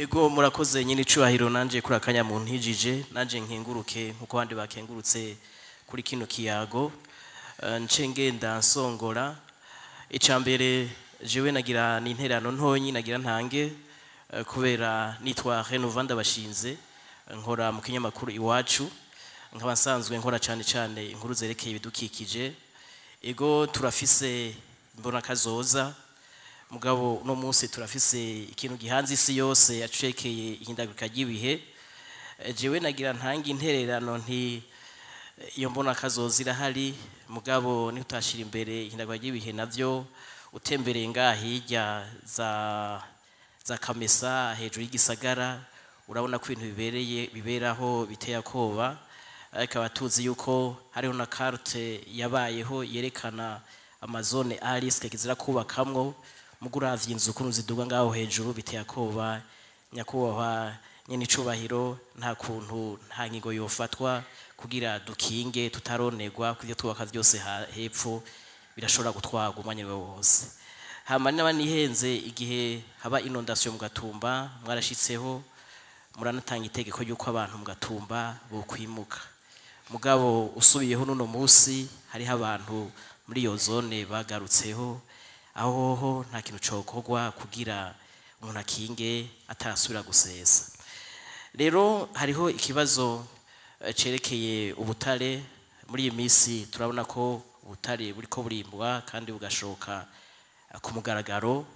Ego, murakoze nyine icubahiro. Nanje kuri akanya mu ntijije, nanje nkenguruke nkuko abandi bakengurutse kuri kino kiyago. Nce ngenda nsongora. Ica mbere, jewe nagira ni interano ntonyi nagira ntange, kubera nitwa Renova Ndabashinze, nkora mu kinyamakuru Iwacu, nkaba nsanzwe nkora cyane cyane inkuru zerekeye ibidukikije. Ego, turafise imbona kazoza, mugabo uno munsi turafise ikintu gihanze isi yose yacekeye ihindagurika ry'ibihe. Jewe nagira ntange intererano nti iyo mbona kazoza irahari, mugabo nitutashira imbere ihindagurika ry'ibihe navyo, utembereye ngaha hirya za Kamesa hejuru y'igisagara, urabona ko ibintu bibereye biberaho biteye akoba. Ariko abatuzi yuko hariho na carte yabayeho yerekana ama zones à risque kizira kubakamwo, mugo uravye inzu ukuntu ziduga ngaho hejuru biteye akoba. Nyakubahwa nyene icubahiro, nta kuntu nta ngingo yofatwa kugira dukinge tutaronerwa ko ivyo twubaka vyose hepfo birashobora gutwarwa umwanya wose? Hama naba nihenze, igihe haba inondation mu Gatumba mwarashitseho, muranatanga itegeko ry'uko abantu mu Gatumba bokwimuka, mugabo usubiyeho n'uno munsi hariho abantu muri iyo zone bagarutseho. Aho hoho nta kintu cokorwa kugira umuntu akinge atarasubira gusesa? Rero hariho ikibazo cerekeye ubutare. Muri iyi minsi turabona ko ubutare buriko burimbwa kandi bugashoka ku mugaragaro,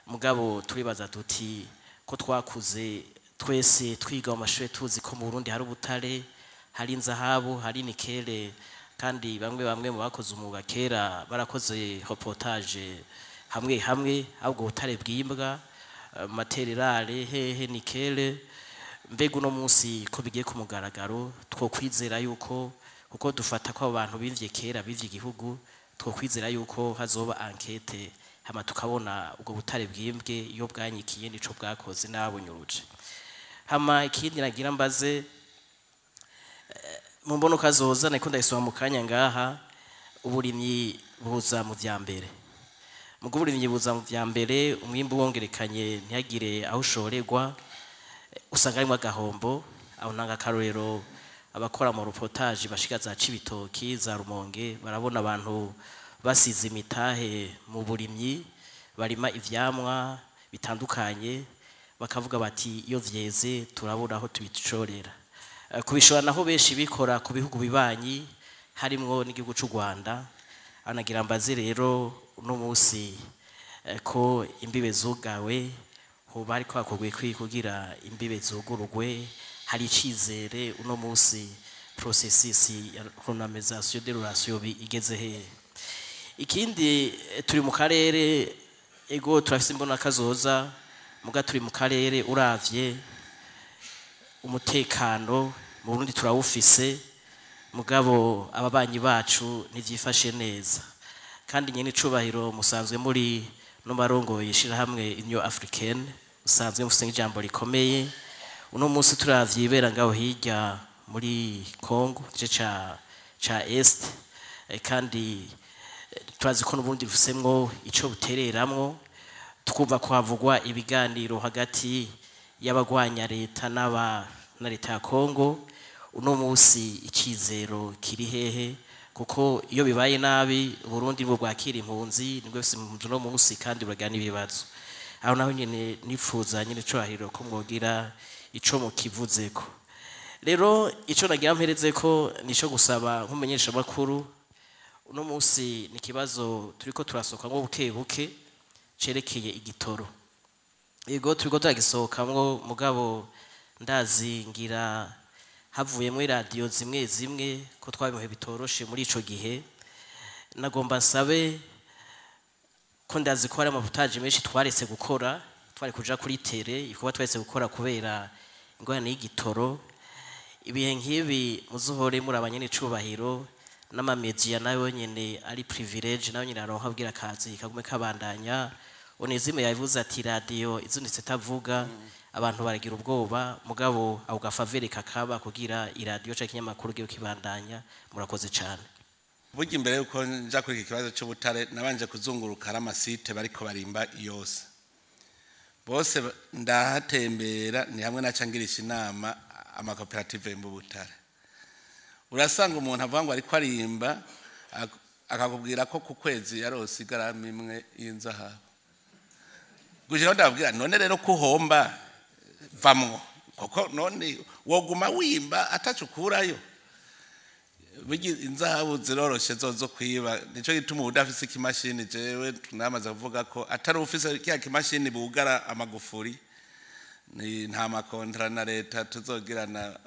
mugabo turibaza tuti ko twakuze twese twiga mu mashuri tuzi ko mu Burundi hari ubutare, hari inzahabu, hari nickel, kandi bamwe bamwe mu bakoze umwuga kera barakoze reportage hamwe hamwe ahubwo ubutare bwimbwa, ma terres rares, hehe, nickel. Mbega uno munsi ko bigiye ku mugaragaro, twokwizera yuko, kuko dufata ko abo bantu bimvye kera bivye igihugu, twokwizera yuko hazoba enquête hama tukabona ubwo butare bwimbwe iyo bwanyikiye nico bwakoze n'abunyuruje? Hama ikindi nagira mbaze, mu mbono kazoza, niko ndayisoma mu kanya ngaha, uburimyi buza mu vya mbere. Mugo uburimyi buza mu vya mbere, umwimbu wongerekanye ntihagire aho ushorerwa, usanga harimo agahombo. Aho ntanga akarorero, abakora mu reportage bashika za Cibitoki, za Rumonge, barabona abantu basize imitahe mu burimyi, barima ivyamwa bitandukanye, bakavuga bati iyo vyeze turabura aho tubishorera. Kubishora naho benshi bikora ku bihugu bibanyi, harimwo n'igihugu c'u Rwanda. Anagira mbaze rero, uno munsi ko imbibe zugawe, hoba hariko hakorwa iki kugira imbibe zugurugwe? Hari icizere uno munsi, processus ya normalisation des relations igeze hehe? Ikindi, turi mu karere, ego turafise imbona kazoza, muga turi mu karere, uravye umutekano mu Burundi turawufise, mugabo ababanyi bacu ntivyifashe neza. Kandi nyene icubahiro, musanzwe muri no marongoye ishirahamwe Union Africaine, musanzwe mufise ijambo rikomeye. Uno munsi turavye ibera ngaho hirya muri Congo, igice ca Est, kandi turazi ko n'ubundi bufisemwo ico butereramwo, twumva ko havugwa ibiganiro hagati y'abagwanya leta n'aba na leta ya Congo. Uno munsi icizero kiri hehe? Kuko iyo bibaye nabi, Burundi nibwo bwakira impunzi, nibwo bufise impunzi uno munsi, kandi buragira n'ibibazo. Aho naho nyene nifuza nyene cubahiro ko mwogira ico mukivuzeko. Rero ico nagira mperezeko nico gusaba nk'umumenyesha makuru, uno munsi ni ikibazo turiko turasohokamwo buke buke cerekeye igitoro. Yego, turiko turagisohokamwo, mugabo ndazi ngira havuyemwo iradiyo zimwe zimwe ko twabimuhe bitoroshe muri ico gihe. Nagomba nsabe ko ndazi ko hari ama reportages menshi twaretse gukora, twari kuja kuri terrain, ibikorwa twaretse gukora kubera ingorane y'igitoro. Ibihe nk'ibi muzohore muri abanyenecubahiro n'ama médias nayo nyene ari privilège, nayo nyene aronka abwira akazi kagume kabandanya. Onezime yavuze ati radiyo izunditse tavuga, abantu baragira ubwoba, mugabo ako ga faveur kakaba kugira iradiyo canke ikinyamakuru gibe kibandanya. Murakoze cane. Burya imbere yuko nja kuri iki kibazo cy'ubutare, nabanje kuzunguruka ari ama sites bariko barimba yose. Bose ndahatembera, ni hamwe naca ngirisha inama amakoperative mu butare. Urasanga umuntu avuga ngo ariko arimba, akakubwira ko ku kwezi yarose igarama imwe y'inzahabu. Gushiraho ndababwira, none rero kuhomba vamwo, kuko none woguma wimba atacukurayo. Burya inzahabu ziroroshe zozo kwiba, nico gituma udafise ikimashini. Jewe namaze kuvuga ko atari ufise kiya kimashini bugara amagufuri, ni nta ma contrats na leta tuzogirana.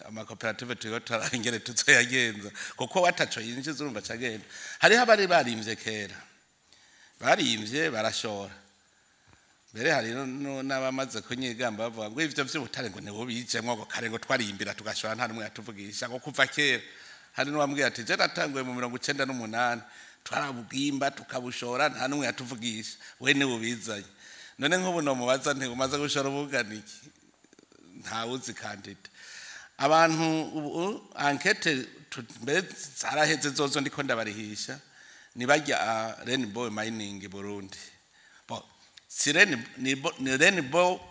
Amakoperative turiko turaraba ingene tuzoyagenza, kuko wataco yinjiza urumva cagenda. Hariho abari barimvye kera, barimvye barashora mbere, hari n'abamaze kunyigamba bavuga ngo ivyo vy'ubutare ngo nibo bijemwo, ngo kare ngo twarimbira tugashora, nta n'umwe yatuvugisha, ngo kuva kera. Hari n'uwambwiye ati: "Je natanguye mu 98, twarabwimba tukabushora, nta n'umwe yatuvugisha, we niwe ubizanye." None nk'ubu nomubaza nti: "Umaze gushora ubugana iki?" Ntawuzi quantité. Abantu ubu enquête mbere zaraheze, zozo ndiko ndabarihisha, ni barya Rainbow Mining Burundi. Bon, si ni Rainbow,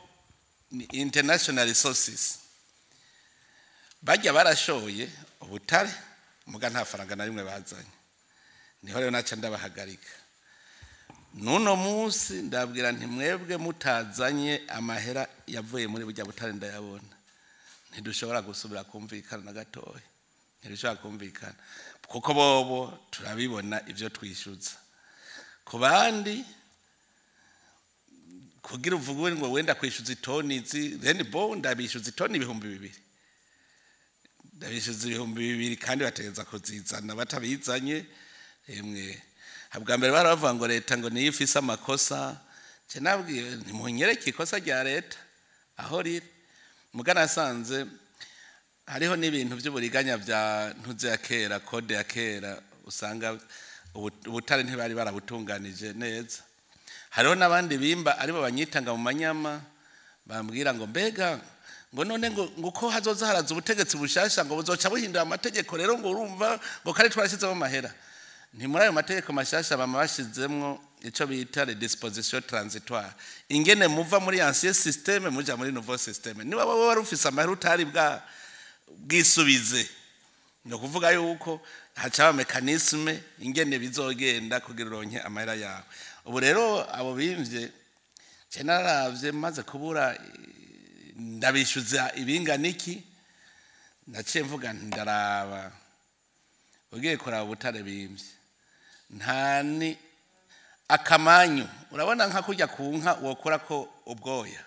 ni International Resources. Bajya barashoye ubutare, muga nta faranga na rimwe bazanye. Niho rero naca ndabahagarika nuno munsi, ndabwira nti: "Mwebwe mutazanye amahera yavuye muri burya butare ndayabona, ntidushobora gusubira kumvikana na gatoya, ntidushobora kumvikana, kuko bobo turabibona ibyo twishyuza ku bandi." Kugira uvuge ngo wenda kwishyuza itoni izi Rainbow, ndabishyuza itoni 2000, ndabishyuza 2000, kandi bategereza kuzizana. Batabizanye, emwe, bwa mbere barabavuga ngo leta ngo niyo ifise amakosa. Nje nabwiye: "Ntimunyereke ikosa rya leta aho riri." Muga nasanze hariho n'ibintu by'uburiganya bya ntuze ya kera, code ya kera, usanga ubutare ntibari barabutunganije neza. Hariho n'abandi bimba aribo banyitanga mu manyama, bambwira ngo mbega ngo none ngo uko hazoza haraza ubutegetsi bushasha ngo buzoca buhindura amategeko rero, ngo urumva ngo kare twarashyizemo amahera. Nti muri ayo mategeko mashasha bama bashizemwo ico bita les dispositions transitoires, ingene muva muri ancien système muja muri nouveau système. Niba wowe wari ufise amahera utari bwa bwisubize, ni ukuvuga yuko hacaba mécanisme ingene bizogenda kugira uronke amahera yawe. Ubu rero abo bimvye, je nararavye, maze kubura ndabishyuza ibingana iki, naciye mvuga nti ndaraba. Ugiye kuraba ubutare bimvye, nta ni akamanyu. Urabona nka kurya ku nka wokora ko ubwoya,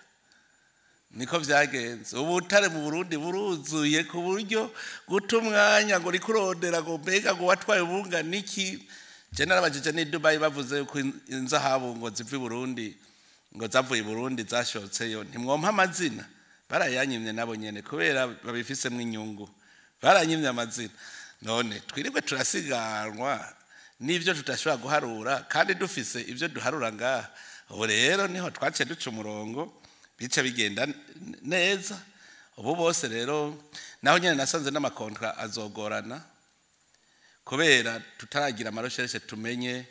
niko vyagenze. Ubutare mu Burundi buruzuye, ku buryo guta umwanya ngo uriko urondera ngo mbega ngo watwaye ubungana iki. Je narabajije ni Dubai, bavuze yuko inzahabu ngo ziva i Burundi, ngo zavuye i Burundi zashotseyo, ntimwompa amazina. Barayanyimye nabo nyene kubera babifisemwo inyungu, baranyimye amazina. None twirirwe turasiganwa n'ibyo tudashobora guharura kandi dufise ibyo duharura ngaha? Ubu rero niho twaciye duca umurongo, bice bigenda neza. Ubu bose rero, naho nyine nasanze n'ama contrats azogorana kubera tutaragira ama recherches tumenye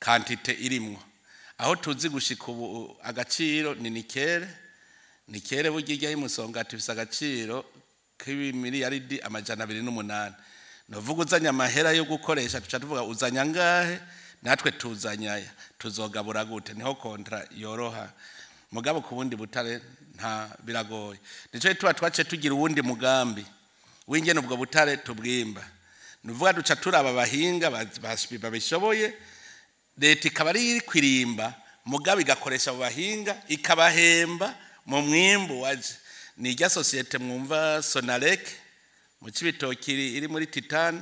quantité irimwo. Aho tuzi gushika ubu agaciro ni nickel. Nickel burya ijya y'umusongati ifise agaciro k'ibimiliyaridi 208. Novuga uzanye amahera yo gukoresha, tuca tuvuga uzanye angahe, natwe tuzanye aya, tuzogabura gute? Niho contrat yoroha. Mugabo ku bundi butare nta biragoye. Nico tuba twace tugira uwundi mugambi w'ingene ubwo butare tubwimba. Nuvuga duca turaba abahinga babishoboye, leta ikaba ari iri kwirimba, mugabo igakoresha abo bahinga, ikabahemba mu mwimbu waje. Ni irya société mwumva Sonarek mu Cibitoki iri muri titane,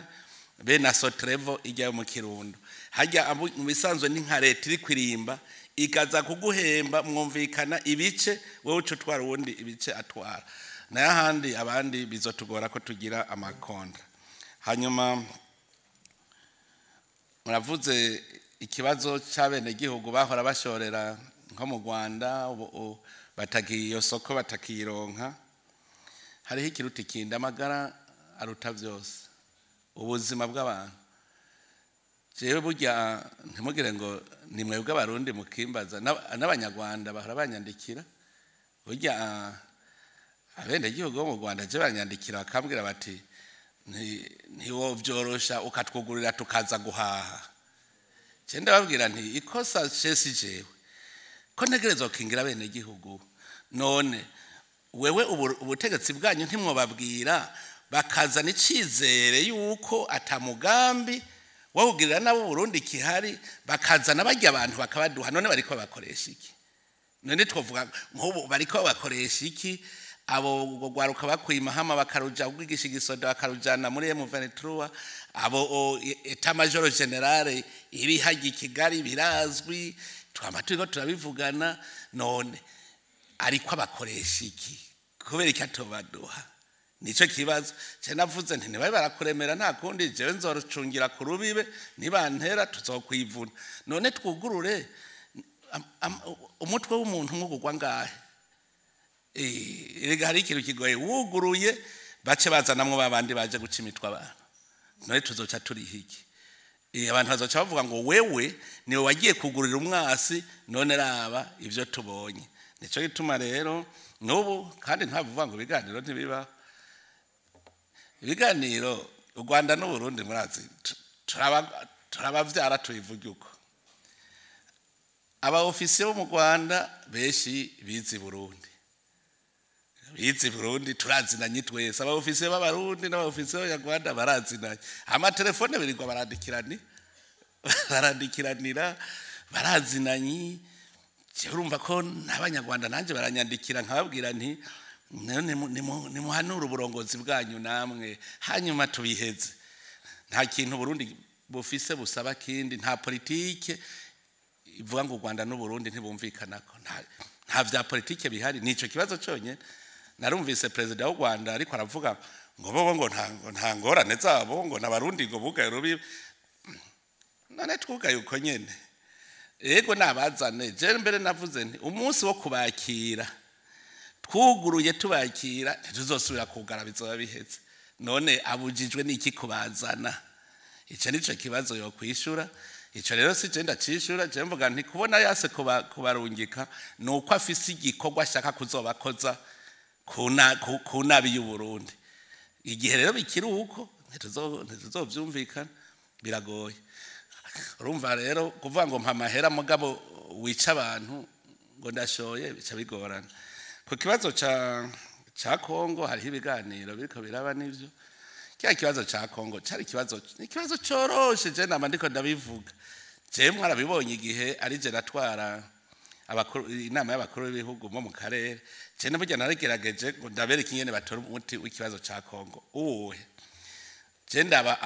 be na Sotrevo ijya mu Kirundo. Hajya mu bisanzwe ni nka leta iri kwirimba, ikaza kuguhemba, mwumvikana ibice, wowe uca utwara, uwundi ibice atwara. Nayo ahandi abandi bizotugora ko tugira ama contrats. Hanyuma muravuze ikibazo cy'abenegihugu bahora bashorera nko mu Rwanda, ubu batagiye iyo soko, batakironka. Hariho ikiruta ikindi, amagara aruta byose, ubuzima bw'abantu. Jewe burya ntimugire ngo ni mwebwe Abarundi mukimbaza, n'Abanyarwanda bahora banyandikira. Burya abenegihugu bo mu Rwanda je banyandikira bakambwira bati ntiwovyorosha ukatwugurira tukaza guhaha. Je ndababwira nti ikosa si jewe ko ntegerezwa gukingira abenegihugu. None wewe ubutegetsi bwanyu ntimwobabwira bakazana icizere yuko atamugambi wawugirira nabo Burundi kihari, bakazana barya abantu bakabaduha. None bariko bakoresha iki? None twovuga nk'ubu bariko bakoresha iki? Abo gwaruka bakwima hama bakaruja kwigisha igisoda, bakarujana muri M23, abo état major général iri hajya i Kigali birazwi, twama turiko turabivugana. None ariko abakoresha iki? Kubera iki atobaduha? Nico kibazo. Je navuze nti nibabe barakuremera, nta kundi, jewe nzorucungira ku rubibe, nibantera tuzokwivuna. None twugurure, umutwe w'umuntu mwugurwa ngahe? Erega hari ikintu kigoye, wuguruye bace bazanamwo babandi baje guca imitwe abantu. None tuzoca turiha iki? Abantu bazoca bavuga ngo wewe niwe wagiye kugurira umwasi, none raba ivyo tubonye. Nico gituma rero n'ubu kandi ntavuga ngo ibiganiro ntibiba. Ibiganiro u Rwanda n'u Burundi murazi turabavyara, tubivuge uko. Aba ofisiye bo mu Rwanda benshi bize i Burundi, bize i Burundi, turazinanye twese. Aba ofisiye b'Abarundi n'aba ofisiye b'Abanyarwanda barazinanye, amatelefone birirwa barandikiranira, barazinanye. Jewe urumva ko n'Abanyarwanda nanjye baranyandikira, nkababwira nti nimuhanure uburongozi bwanyu namwe, hanyuma tubiheze. Nta kintu Burundi bufise busaba kindi, nta politike ivuga ngo u Rwanda n'u Burundi ntibumvikanako, nta vya politike bihari, nico kibazo cyonyine. Narumvise perezida w'u Rwanda ariko aravuga ngo bobo ngo nta ngorane zabo, ngo n'Abarundi ngo bugaye rubi. None twugaye uko nyene? Ego nabazane. Je mbere navuze nti umunsi wo kubakira twuguruye tubakira, ntituzosubira kugara, bizoba biheze. None abujijwe n'iki kubazana? Ico nico kibazo yo kwishura. Ico rero si je ndacishura. Je mvuga nti kubona yase kubarungika nuko afise igikorwa ashaka kuzobakoza ku nabi y'u Burundi. Igihe rero bikiri uko ntituzovyumvikana, biragoye. Urumva rero kuvuga ngo mpa amahera mugabo wica abantu ngo ndashoye, bica bigorana. Ku kibazo ca Kongo hariho ibiganiro biriko biraba n'ivyo. Kya kibazo ca Kongo cari ikibazo, ni ikibazo coroshe. Je nama ndiko ndabivuga, je mwarabibonye igihe ari je natwara abakuru, inama y'abakuru b'ibihugu mo mu karere. Je burya naragerageje ngo ndabereke ingene batora umuti w'ikibazo ca Kongo. Uwuhe? Je ndaba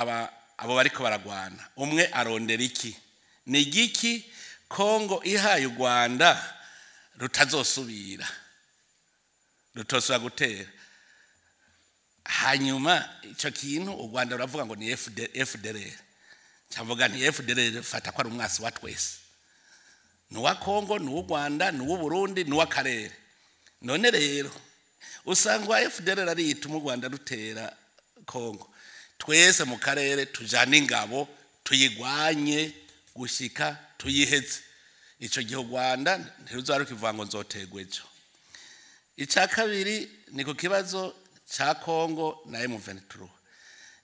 abo bariko baragwana, umwe arondera iki? Ni igiki Kongo ihaye u Rwanda rutazosubira, rutosubira gutera? Hanyuma ico kintu u Rwanda ruravuga ngo ni FDLR. Ncavuga nti FDLR fata ko ari umwasi wa twese, ni uwa Kongo, ni uw'u Rwanda, ni uw'u Burundi, ni uw'akarere. None rero usanga uwa FDLR ariyituma u Rwanda rutera Kongo. Twese mu karere tujane ingabo tuyigwanye gushika tuyiheze. Ico gihe u Rwanda ntiruzoba rukivuga ngo nzotegwa ejo. Ica kabiri ni ku kibazo ca Kongo na M23.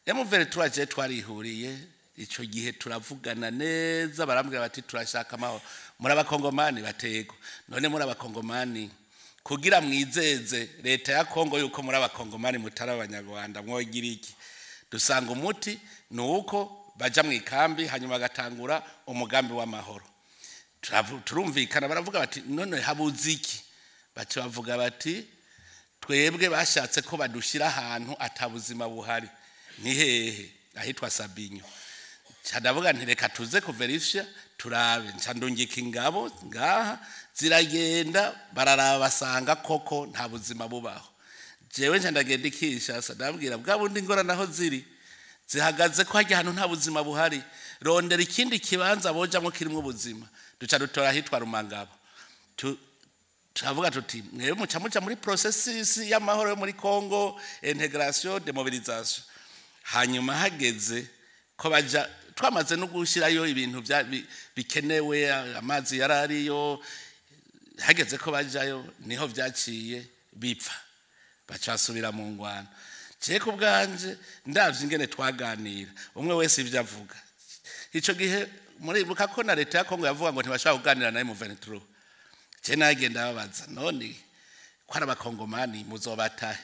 M23 je twarihuriye ico gihe, turavugana neza, barambwira bati turashaka amahoro. Muri Abakongomani? Batego. None muri Abakongomani, kugira mwizeze leta ya Kongo yuko muri Abakongomani mutari Abanyarwanda, mwogira iki? Dusanga umuti ni uko baja mu ikambi, hanyuma bagatangura umugambi w'amahoro. Turumvikana, baravuga bati none habuze iki? Baca bavuga bati twebwe bashatse ko badushyira ahantu atabuzima buhari. Ni hehe? Ahitwa Sabinyo. Nca ndavuga nti reka tuze kuverifya turabe. Nca ndungika ingabo ngaha, ziragenda, bararaba, basanga koko nta buzima bubaho. Jewe nca ndagenda i Kinshasa, ndabwira bwa bundi ingorane aho ziri zihagaze ko hajya ahantu nta buzima buhari, rondera ikindi kibanza bojamwo kirimwo ubuzima. Duca dutora ahitwa Rumangabo. Turavuga tuti mwebwe muca muja muri processus y'amahoro yo muri Congo, intégration, démobilisation. Hanyuma hageze ko baja Twamaze no gushyirayo ibintu bikenewe, amazi yarariyo, hageze ko bajayo niho vyaciye bipfa, bacasubira mu ngwano. Je ku bwanje ndavye ingene twaganira, umwe wese ivyo avuga ico gihe, muribuka ko na leta ya Kongo yavuga ngo ntibashobora kuganira na M23. Je nagenda babaza, none ko ari abakongomani muzobatahe?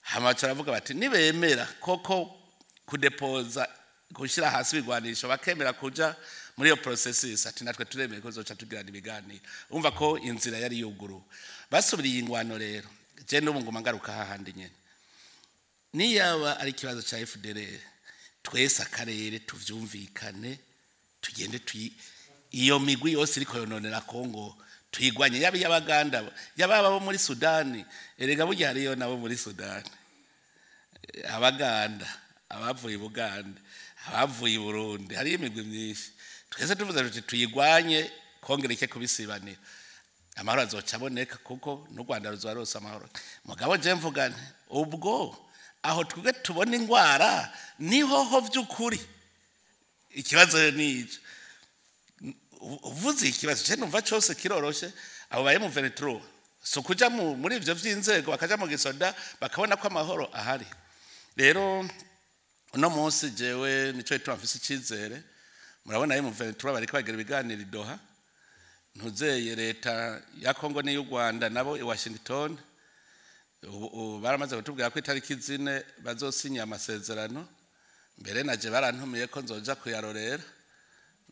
Hama baravuga bati nibemera koko kudepoza, gushyira hasi ibigwanisho, bakemera kuja muri iyo processus, ati natwe turemeye ko zoca tugirana ibiganiro. Umva ko inzira yari yuguruwe, basubiriye ingwano. Rero je n'ubu nguma ngaruka hahandi nyene, niyaba ari ikibazo ca FDLR, twese akarere tuvyumvikane, tugende tuyi iyo migwi yose iriko yononera Kongo tuyigwanye, yaba iy'Abaganda, yaba abo muri Sudani. Erega burya hariyo nabo muri Sudani, Abaganda, abavuye i Buganda, abavuye i Burundi, hariyo imigwi myinshi. Twese tuvuze tuti tuyigwanye, kongera ike kubisibanira, amahoro azoca aboneka, kuko n'u Rwanda ruzoba rose amahoro. Mugabo je mvuga nti ubwo aho twebwe tubona ingwara niho ho vy'ukuri ikibazo ni ico. Uvuze ikibazo, je numva cose kiroroshe. Abo baye mu 23 so kuja muri ivyo vy'inzego, bakaja mu gisoda, bakabona ko amahoro ahari. Rero uno munsi jewe nico gituma mfise icizere. Murabona mu 23 bariko bagira ibiganiro i Doha, ntuzeye leta ya Kongo n'iy'u Rwanda nabo i Washington. Ubu baramaze kutubwira ko itariki 4 bazosinya amasezerano. Mbere naje barantumiye ko nzoja kuyarorera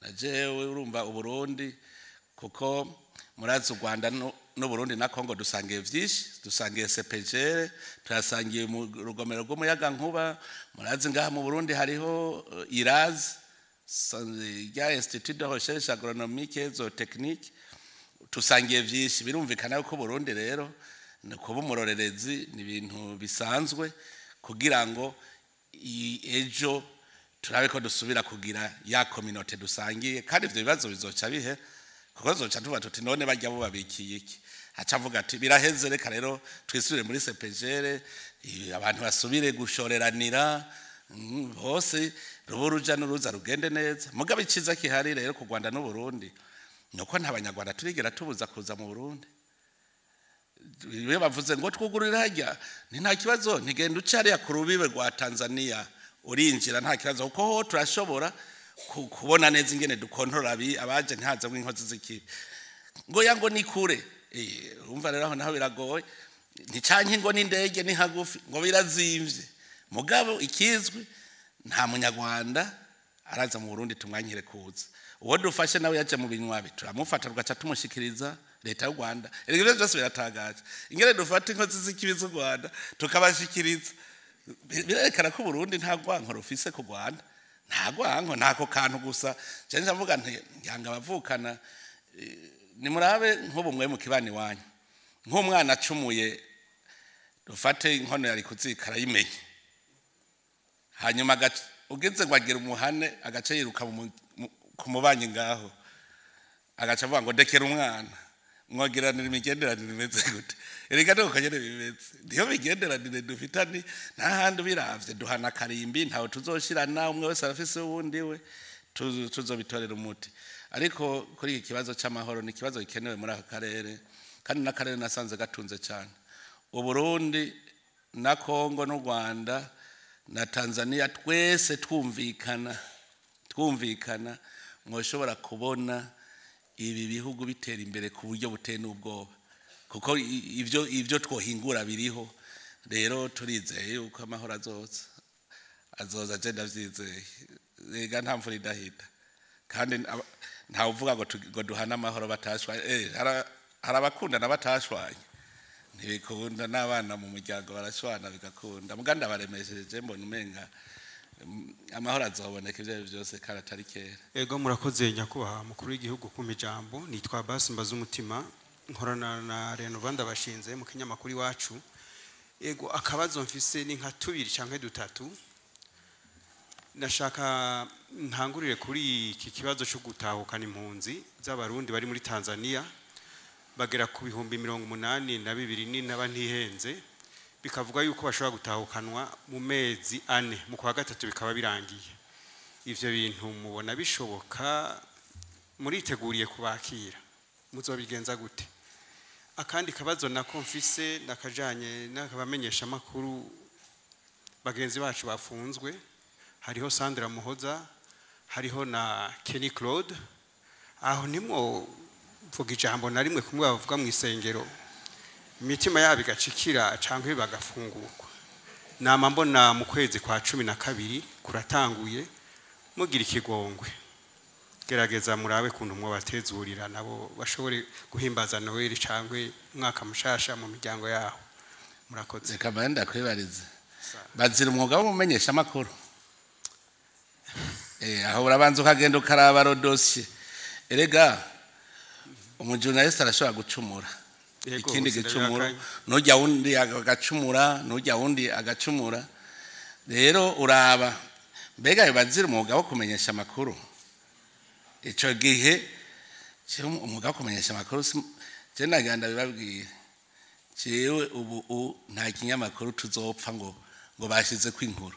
na jewe. Urumva Uburundi, kuko murazi u Rwanda n'Uburundi na Kongo dusangiye vyinshi, dusangiye CEPGL, turasangiye mu rugomero rw'umuyagankuba. Murazi ngaha mu Burundi hariho IRAZ, rya Institut de Recherche Agronomique et Zootechnique. Tusangiye vyinshi. Birumvikana ko Burundi rero ni kuba umurorerezi, ni ibintu bisanzwe, kugira ngo ejo turabe ko dusubira kugira ya communauté dusangiye. Kandi ivyo bibazo bizoca bihe, kuko zoca tuvuga tuti none barya bo babikiye iki? Aca avuga ati biraheze, reka rero twisubire muri CEPGL, abantu basubire gushoreranira, hose ruba uruja n'uruza rugende neza. Mugabo iciza kihari rero ku Rwanda n'Uburundi nuko nta Banyarwanda turigera tubuza kuza mu Burundi. Iyo bavuze ngo twugururira harya, ni nta kibazo, ntigenda uca hariya ku rubibe rwa Tanzania, urinjira nta kibazo, kuko ho turashobora kubona neza ingene dukontorora abaje, ntihazemwo inkozi z'ikibi. Ngo ya ngo ni kure. Urumva rero aho naho biragoye, nticanke ngo n'indege ni hagufi, ngo birazimvye. Mugabo ikizwi, nta Munyarwanda araza mu Burundi tumwankire kuza. Uwo dufashe nawe yaje mu binywabi, turamufata tugaca tumushikiriza leta y'u Rwanda. Erega ivyo byose biratangaje, ingene dufata inkozi z'ikibi z'u Rwanda tukabashikiriza. Birerekana ko Burundi nta rwanko rufise ku Rwanda, nta rwanko, ntako kantu gusa. Je ndavuga nti yanga abavukana, nimurabe nk'ubu mwe mu kibani wanyu, nk'umwana acumuye, dufate inkono yari kuzika arayimenye, hanyuma ugeze ngo agire umuhane, agaca yiruka ku mubanyi ngaho, agaca avuga ngo ndekera umwana, mwogeranira imigenderanire imeze gute? Erega nuko nyene bimeze, niyo migenderanire dufitani, nta handi ubiravye duhana karimbi, ntawe tuzoshirana, umwe wese arafise uwundi we tuzobitorera umuti. Ariko kuri iki kibazo c'amahoro, ni ikibazo gikenewe muri aka karere, kandi n'akarere nasanze gatunze cyane. Uburundi na Kongo n'u Rwanda na Tanzania, twese twumvikana, mwoshobora kubona ibi bihugu bitera imbere ku buryo buteye n'ubwoba, kuko ivyo twohingura biriho. Rero turizeye yuko amahoro azoza, je ndavyizeye. Rega nta mvura idahita, kandi ntawe uvuga ngo duhane amahoro batashwanye. Hari abakundana batashwanye, ntibikunda. N'abana mu muryango barashwana bigakunda. Muga ndabaremesheje, mbona umenga amahoro azoboneka ivyo ari byo byose, kandi atari kera. Ego, murakoze nyakubahwa mukuru w'igihugu kumpa ijambo. Nitwa Basi Mbazumutima, nkorana na Renova Ndabashinze mu kinyamakuru Iwacu. Ego, akabazo mfise ni nka tubiri canke dutatu. Nashaka ntangurire kuri iki kibazo cyo gutahukana impunzi z'Abarundi bari muri Tanzania, bagera ku 82,000 n'intaba ntihenze, bikavuga yuko bashobora gutahukanwa mu mezi 4, mu kwa gatatu bikaba birangiye. Ivyo bintu mubona bishoboka? Muriteguriye kubakira? Muzobigenza gute? Akandi kabazo nako mfise nakajanye n'akabamenyesha makuru bagenzi bacu bafunzwe. Hariho Sandra Muhoza, hariho na Kenny Claude. Aho nimwo vuga ijambo na rimwe kumwe bavuga mu isengero, imitima yabo igacikira canke bagafungurwa. Nama mbona mu kwezi kwa 12 kuratanguye, mugira ikigongwe, gerageza murabe kuntu mwabatezurira nabo bashobore guhimbaza Noel cangwe umwaka mushasha mu miryango yaho. Murakoze. Reka mba kwibariza, bazira umwuga w'umumenyesha makuru? Aho urabanza ukagenda ukaraba le dossier. Erega umujournaliste arashobora gucumura. Ikindi gicumuro, nujya wundi agacumura, nujya wundi agacumura. Rero uraba mbega ayo bazira umwuga wo kumenyesha amakuru. Ico gihe umwuga wo kumenyesha amakuru, je naganda bibabwiye, jewe ubu nta kinyamakuru tuzopfa ngo bashize ko inkuru.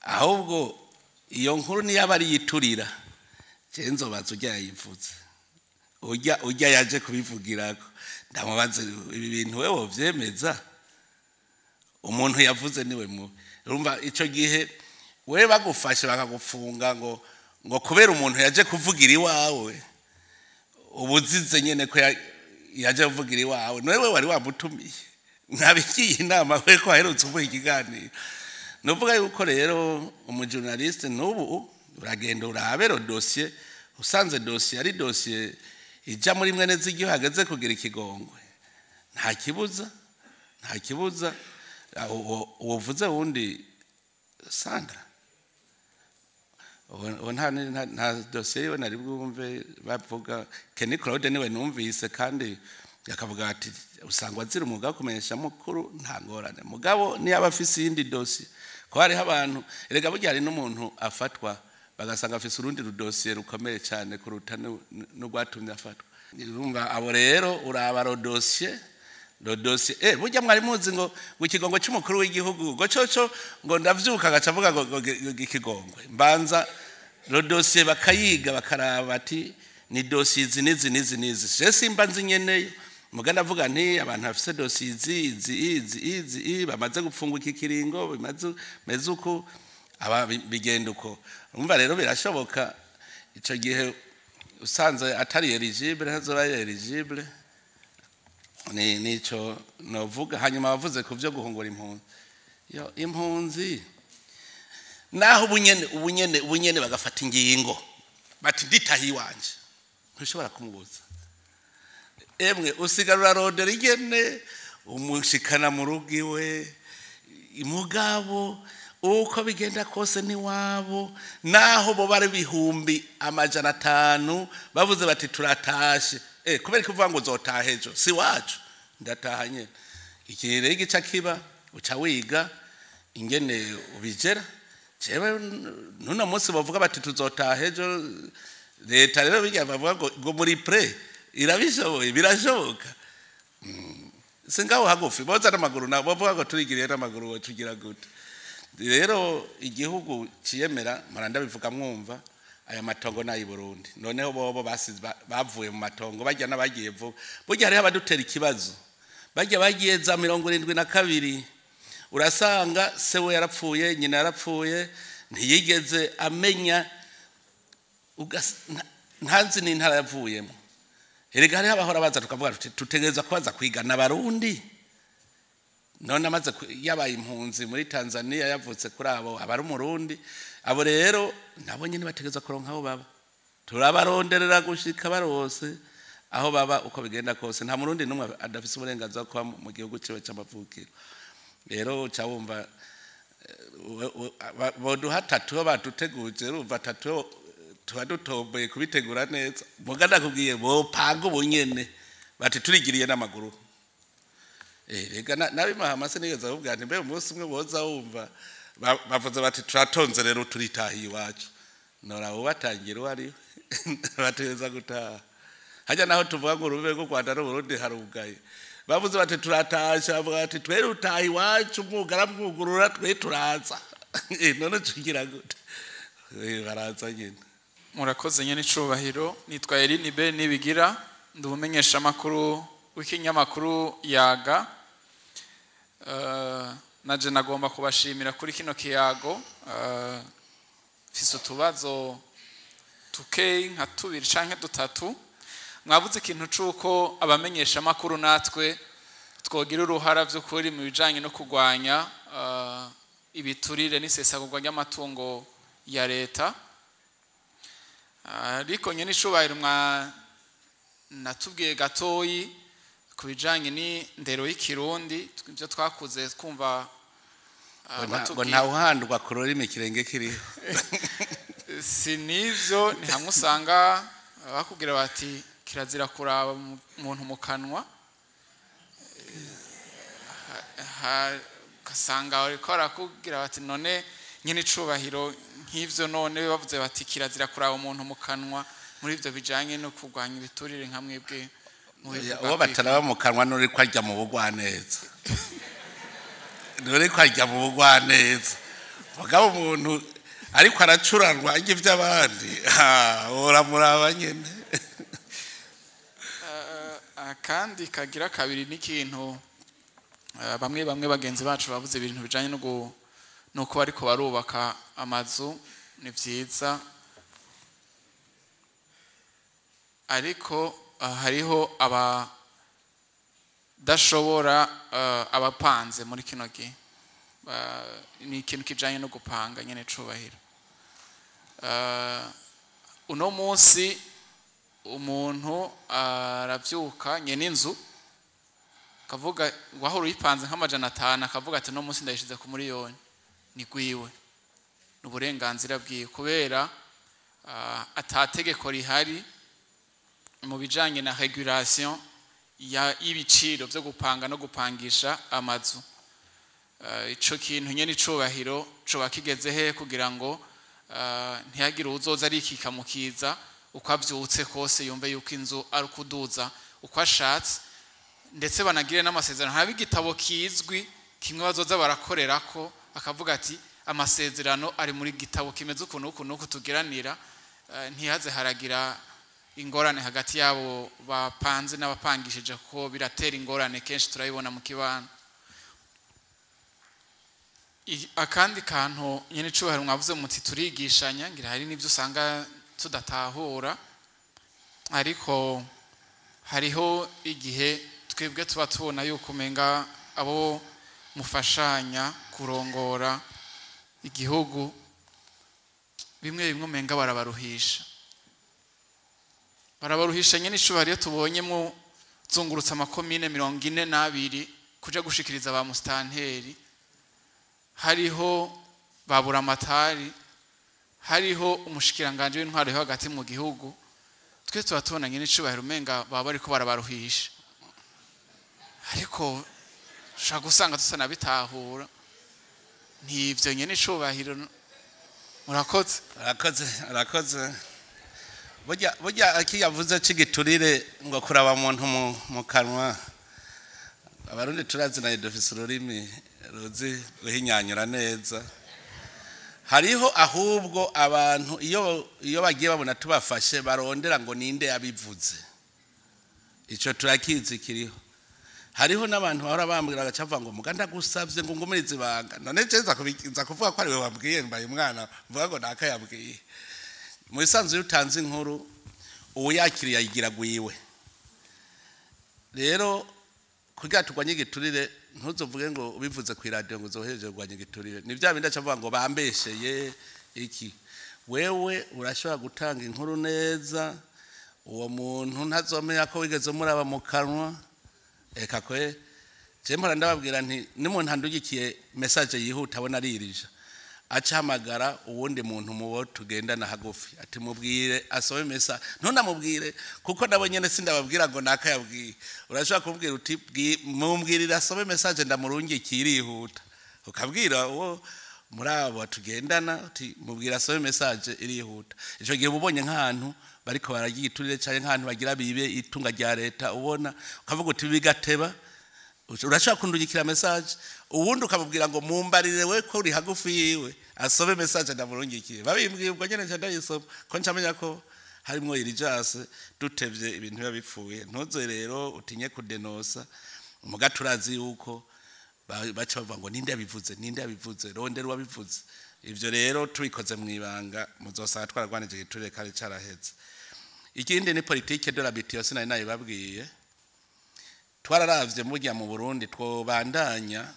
Ahubwo iyo nkuru niyo aba ari yiturira, je nzobaza ujya yayivuze, ujya yaje kubivugirako, ndamubaze: "Ibi bintu wewe wovyemeza?" Umuntu yavuze niwe mubi. Urumva ico gihe we bagufashe bakagufunga ngo kubera umuntu yaje kuvugira iwawe, ubuzize nyene ko yaje kuvugira iwawe, niwe wari wamutumiye, mwabigiye inama, we ko aherutse umuha ikiganiro. Nuvuga yuko rero umujournaliste n'ubu uragenda urabe le dossier. Usanze dossier ari dossier ija muri mwene z'igihugu, hageze kugira ikigongwe, nta kibuza, nta kibuza. Uvuze wundi Sandra, uwo nta dosiye yiwe nari bwumve bavuga. Kenny Claude niwe numvise, kandi akavuga ati usanga azira umwuga wo kumenyesha amakuru, nta ngorane. Mugabo niyo aba afise iyindi dosiye, ko hariho abantu, erega burya hari n'umuntu afatwa bagasanga afise urundi rudosiye rukomeye cyane kuruta n'urwatumye afatwa. Urumva abo rero uraba le dossier, le dossier. Burya mwari muzi ngo ikigongo cy'umukuru w'igihugu, ngo coco ngo ndavyuka agaca avuga ngo ikigongwe? Mbanza le dossier bakayiga, bakaraba ati ni dosiye izi n'izi n'izi n'izi. Je simba nzi nyeneyo, muga ndavuga nti abantu bafise dosiye izi, izi, izi, izi, izi, bamaze gupfungwa iki kiringo, bimaze meze uko, aba bigenda uko. Urumva rero birashoboka, ico gihe usanze atari éligible, ntazoba ari éligible. Ni nico novuga. Hanyuma bavuze ku byo guhungura impunzi. Yo impunzi, naho ubunyene bagafata ingingo bati nditahi iwanje, ntushobora kumubuza. Emwe, usigarura rondera ingene umushikana mu rugo iwe. Mugabo uko bigenda kose niwabo, naho bo bari 500,000 bavuze bati turatashe. Kubera ko uvuga ngo uzotaha ejo, si wacu, ndataha nyene. Iki rero igica kiba uca wiga ingene ubigera. Jewe nuno munsi bavuga bati tuzotaha ejo, leta rero bijya bavuga ngo muri prêt, irabishoboye, birashoboka. Singaho hagufi boza n'amaguru, nabo bavuga ngo turigiriye n'amaguru, wo tugira gute? Rero igihugu ciyemera, mpora ndabivuga mwumva, aya matongo nayi Burundi. Noneho bobo basize bavuye mu matongo, bajya n'abagiye vuba. Burya hariho abadutera ikibazo, bajya bagiye za 72, urasanga se we yarapfuye, nyina yarapfuye, ntiyigeze amenya, ntazi n'intara yavuyemo. Erega hariho abahora baza, tukavuga tuti tutegereza kubaza kwigana Abarundi. None amaze yabaye impunzi muri Tanzania, yavutse kuri abo, aba ari Umurundi. Abo rero nabo nyine bategereza kuronka aho baba. Turabaronderera gushika barose aho baba. Uko bigenda kose, nta Murundi n'umwe adafise uburenganzira bwo kuba mu gihugu ciwe c'amavukiro. Rero uca wumva boduha tatu baduteguje, urumva tatu tuba dutomboye kubitegura neza. Muga ndakubwiye, bopanga ubunyene bati turigiriye n'amaguru. Rega nabimahama sinigeze kuvuga nti mbe umunsi umwe boza wumva bavuze bati turatonze rero turitahiye iwacu, nora ubatangira uwo ari we bategereza gutaha. Hajya naho tuvuga ngo urubibe rw'u Rwanda n'Uburundi harugaye, bavuze bati turatasha, bavuga bati twe rutaha iwacu, mwugara mwugurura, twe turaza. None tugira gute? Baraza nyine. Murakoze nyene icubahiro. Nitwa Eline B Nibigira, ndi umumenyeshamakuru w'ikinyamakuru Yaga. Naje nagomba kubashimira kuri kino kiyago. Mfise utubazo tukeyi nka tubiri canke dutatu. Mwavuze ikintu c'uko abamenyeshamakuru natwe twogira uruhara vy'ukuri mu bijanye no kurwanya ibiturire n'isesagurwa ry'amatungo ya leta. Ariko nyene icubahiro, mwa natubwiye gatoyi ku bijanye n'indero y'ikirundi, ibyo twakuze twumva ngo batubwiye ntawuhandwa ku rurimi ikirenge kiriho. Si nivyo, ni hamwe usanga bakubwira bati kirazira kuraba umuntu mu kanwa. Ugasanga bariko barakubwira bati none nyine icubahiro nk'ivyo, none bavuze bati kirazira kuraba umuntu mu kanwa, muri ivyo bijanye no kurwanya ibiturire, nka mwebwe mubivuga Uwo kwiki? Bataraba mu kanwa nuri ko arya mu bugwaneza, nuri ko arya mu bugwaneza. Mugabo umuntu ariko aracuranwa arya ivy'abandi, ha, uramuraba nyene. Akandi kagira kabiri n'ikintu bamwe bamwe bagenzi bacu bavuze, ibintu bijanye no nuko bariko barubaka amazu. Ni vyiza, ariko hariho abadashobora, abapanze muri kino gihe. Ni ikintu kijanye no gupanga nyene cubahiro. Uno munsi umuntu aravyuka, nyene inzu akavuga, wahora uyipanze nk'500, akavuga ati no munsi ndayishize ku miliyoni. Ni gwiwe, ni uburenganzira bwiwe, kubera atategeko rihari mu bijanye na régulation ya y'ibiciro vyo gupanga no gupangisha amazu. Ico kintu nyene icubahiro coba kigeze he kugira ngo ntihagire uwuzoza arikika mukiza, uko avyutse kose yumve yuko inzu ari ukuduza uko ashatse, ndetse banagire n'amasezerano, habe igitabo kizwi kimwe bazoza barakorerako, akavuga ati amasezerano ari muri gitabo kimeze ukuntu uku n'uku tugiranira, ntihaze haragira ingorane hagati yabo bapanze n'abapangishije, kuko biratera ingorane kenshi turabibona mu kibano. Akandi kantu nyene icubahiro, mwavuze muti turigishanya, ngira hari n'ibyo usanga tudatahura, ariko hariho igihe twebwe tuba tubona yuko umenga abo mufashanya kurongora igihugu bimwe bimwe umenga barabaruhisha, barabaruhisha. Nyene icubahiro, iyo tubonye muzungurutse amakomine 42 kuja gushikiriza ba musitanteri, hariho ba buramatari, hariho umushikiranganje w'intwaro yo hagati mu gihugu, twe tuba tubona nyene icubahiro umenga baba bariko barabaruhisha, ariko ushobora gusanga tusa nabitahura. Ntivyo nyene icubahiro? Murakoze. Arakoze, arakoze. Burya akiyavuze c'igiturire ngo kuraba umuntu mu kanwa, Abarundi turazinanye, dufise ururimi ruzi guhinyanyura neza. Hariho ahubwo abantu iyo bagiye babona tubafashe barondera ngo ninde yabivuze. Ico turakizi kiriho. Hariho n'abantu bahora bambwira, bagaca ngo muga ndagusavye ngo ngumirize ibanga. None je nza kuvuga ko ari we wabwiye? Mbaye umwana mvuga ngo naka yabwiye? Mu bisanzwe iyo utanze inkuru, uwuyakiriye ayigira gwiwe. Rero kugira turwanye igiturire, ntuzovuge ngo ubivuze ku iradiyo ngo uzohereje kurwanya igiturire. Ni bya bindi aca ngo bambesheye iki. Wewe urashobora gutanga inkuru neza, uwo muntu ntazomenya ko wigeze muraba mu kanwa. Eka kwe je mpora ndababwira nti n'umuntu andugikiye message yihuta abona aririje, acahamagara uwundi muntu mubo tugendana hagufi ati mubwire asome message. Ntunamubwire, kuko nabo nyene sindababwira ngo naka yabwiye. Urashobora kumubwira uti mumbwirire asome message ndamurungikiye irihuta, ukabwira uwo muri abo tugendana uti mubwira asome message irihuta. Ico gihe ubonye nk'ahantu bariko baragira igiturire canke nk'ahantu bagira bibe itunga rya leta, ubona ukavuga uti bigateba. Urashobora kundungikira message, uwundi ukamubwira ngo mumbarire we ko uri hagufi yiwe, asome message ndamurungikiye. Babimbwiye ubwo nyene nca ndayisoma, ko ncamenya ko harimwo urgence, dutevye ibintu biba bipfuye. Ntuze rero utinye kudenosa, muga turazi yuko baca bavuga ngo ninde yabivuze, ninde yabivuze, rondera uwabivuze. Ivyo rero tubikoze mwibanga muzosanga twaragwanije igiturire kandi caraheze. Ikindi ni politique de l'habitation, sinari nayibabwiye. Twararavye murya mu Burundi twobandanya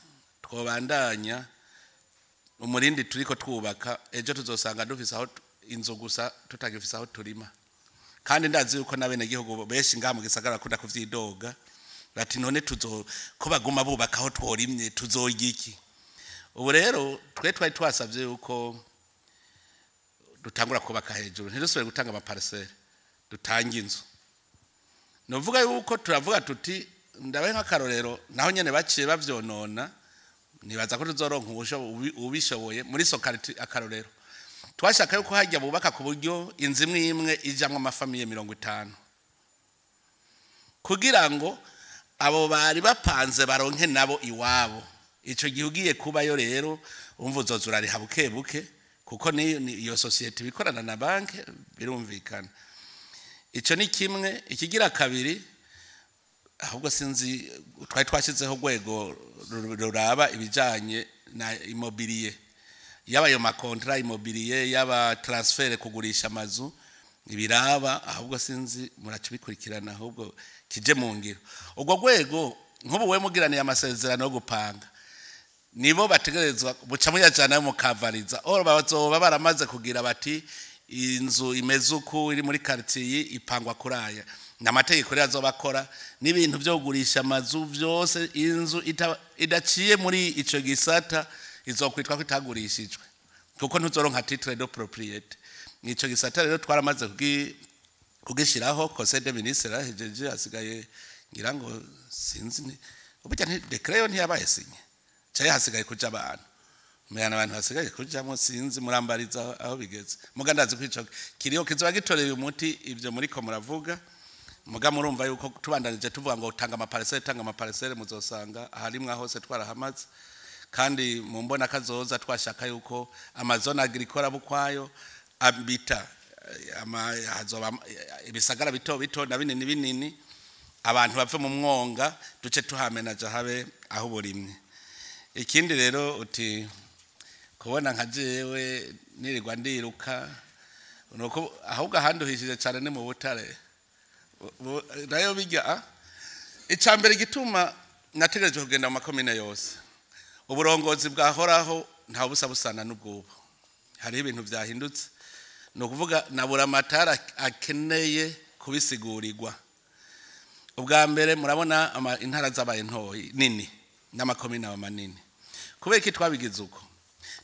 umurindi turiko twubaka, ejo tuzosanga dufise aho inzu gusa, tutagifise aho turima. Kandi ndazi yuko n'abene gihugu benshi ngaha mu gisagara bakunda kuvyidoga, bati none tuzo ko baguma bubaka aho tworimye tuzorya iki? Ubu rero twe twari twasavye yuko dutangura kubaka hejuru, ntidusubire gutanga amaparcelle, dutanga inzu. Novuga yuko turavuga tuti, ndabaye nk'akarorero, naho nyene baciye bavyonona, nibaza ko tuzoronka ubishoboye muri Sokariti. Akarorero, twashaka yuko hajya bubaka ku buryo inzu imwe imwe ijamwo amafamiye 50, kugira ngo abo bari bapanze baronke nabo iwabo. Ico gihe ugiye kubayo rero, umva uzoza urariha buke buke, kuko ni iyo société bikorana na banke, birumvikana. Ico ni kimwe. Ikigira kabiri, ahubwo sinzi, twari twashyizeho urwego ruraba ibijanye na immobilier, yaba ayo macontrats immobiliers, yaba transfert, kugurisha amazu, ibiraba. Ahubwo sinzi, muracibikurikirana, ahubwo kije mu ngiro urwo rwego. Nk'ubu we mugiraniye amasezerano yo gupanga, nibo bategerezwa buca muyajana mukavariza. Or bazoba baramaze kugira bati inzu imeze uku iri muri quartier ipangwa kuraya, n'amategeko rero azobakora n'ibintu byo kugurisha amazu byose. Inzu idaciye muri ico gisata izokwitwa ko itagurishijwe, kuko ntuzoronka titre de propriété. Nico gisata rero twaramaze kugishiraho, conseil des ministres yarahejeje, hasigaye ngira ngo sinzi ni burya nti décret yo ntiyabaye signé, cyaye hasigaye kuja abantu meyana, abantu hasigaye kujamo, sinzi, murambariza aho bigeze. Muga ndazi ko ico kiriho kizoba gitoreye umuti ivyo muriko muravuga. Muga murumva yuko tubandanije tuvuga ngo tanga amaparcelle, tanga amaparcelle, muzosanga aharimwa hose twarahamaze. Kandi mu mbona kazoza twashaka yuko amazones agricoles bukwayo abita ama hazoba ibisagara bito bito na binini binini, abantu bave mu mwonga, duce tuhamenaja habe aho uburimyi. Ikindi rero uti kubona nka jewe nirirwa ndiruka, nuko ahubwo ahanduhishije cyane ni mu butare. Nayo bijya icya mbere gituma nategereje kugenda mu makomine yose, uburongozi bwahoraho nta busa busana n'ubwubu, hariho ibintu byahindutse. Ni ukuvuga nabura amatara akeneye kubisigurirwa. Ubwa mbere murabona intara zabaye ntoyi nini n'amakomine aba manini. Kubera iki twabigize uko?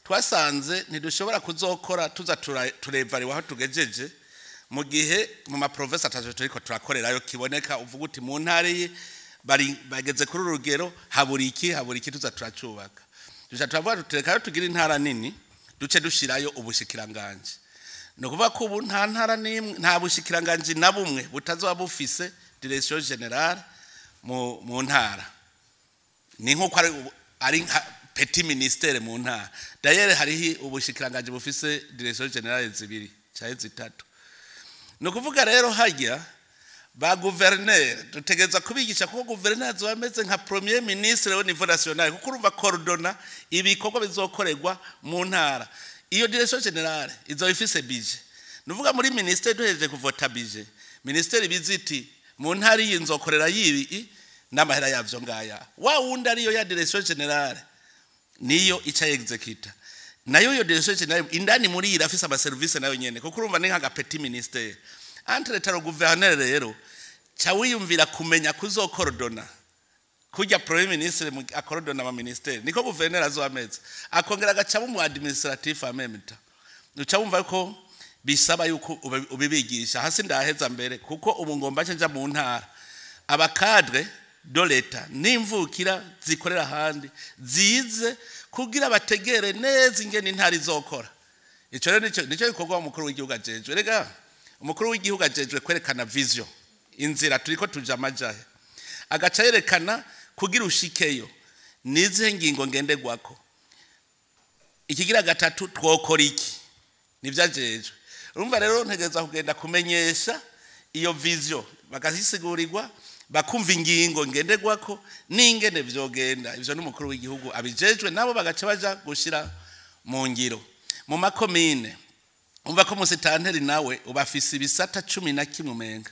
Twasanze ntidushobora kuzokora tuza turevariwa aho tugejeje mu gihe mu maprovinces atatu turiko turakorerayo kiboneka. Uvuga uti mu ntara iyi bari bageze kuri urugero, habura iki, habura iki, tuza turacubaka. Duca turavuga tutereka tugira intara nini, duce dushirayo ubushikiranganje. Ni ukuvuga ko ubu nta ntara n'imwe, nta bushikiranganje na bumwe butazoba bufise direction générale mu ntara. Ni nk'uko ari nka petit ministère mu ntara. D'ailleurs hariho ubushikiranganje bufise direction générale zibiri cyangwa zitatu. Ni ukuvuga rero hajya ba gouverneur dutegereza kubigisha, kuko gouverneur azoba ameze nka premier ministre au niveau national, kuko urumva coordonna ibikorwa bizokorerwa mu ntara. Iyo direction générale izoba ifise budget. Nuvuga muri ministère duhejeje kuvota budget, ministère biziti mu ntara iyi nzokorera yibi n'amahera yavyo ngaya, wa wundi ariyo ya direction générale niyo ica exécuta. Nayo iyo direction générale indani muri irafise ama service nayo nyene, kuko urumva ni nka petit ministère. Entre temps gouverneur rero ca wiyumvira kumenya kuzocoordonna kurya premier ministre acoordonna ama ministère, niko gouverneur azoba ameze, akongera agaca mu administratif en même temps. Uca wumva ko bisaba yuko ubibigisha. Hasi ndaheza mbere, kuko ubu ngomba nja mu ntara, abacadres de l'État n'imvukira zikorera ahandi zize kugira bategere neza ingene intara izokora. Ico rero nico gikorwa umukuru w'igihugu ajejwe. Rega umukuru w'igihugu ajejwe kwerekana vision, inzira turiko tuja amajahe, agaca yerekana Kugira ushikeyo, nizihe ngingo ngenderwako? Ikigira gatatu, twokora iki? Nivyo ajejwe. Urumva rero, ntegereza kugenda kumenyesha iyo vision, bakazisigurirwa, bakumva ingingo ngenderwako n'ingene vyogenda. Ivyo n'umukuru w'igihugu abijejwe, nabo bagaca baja gushira mu ngiro mu makomine. Umva ko musitanteri nawe ubafise ibisata 11 umenga.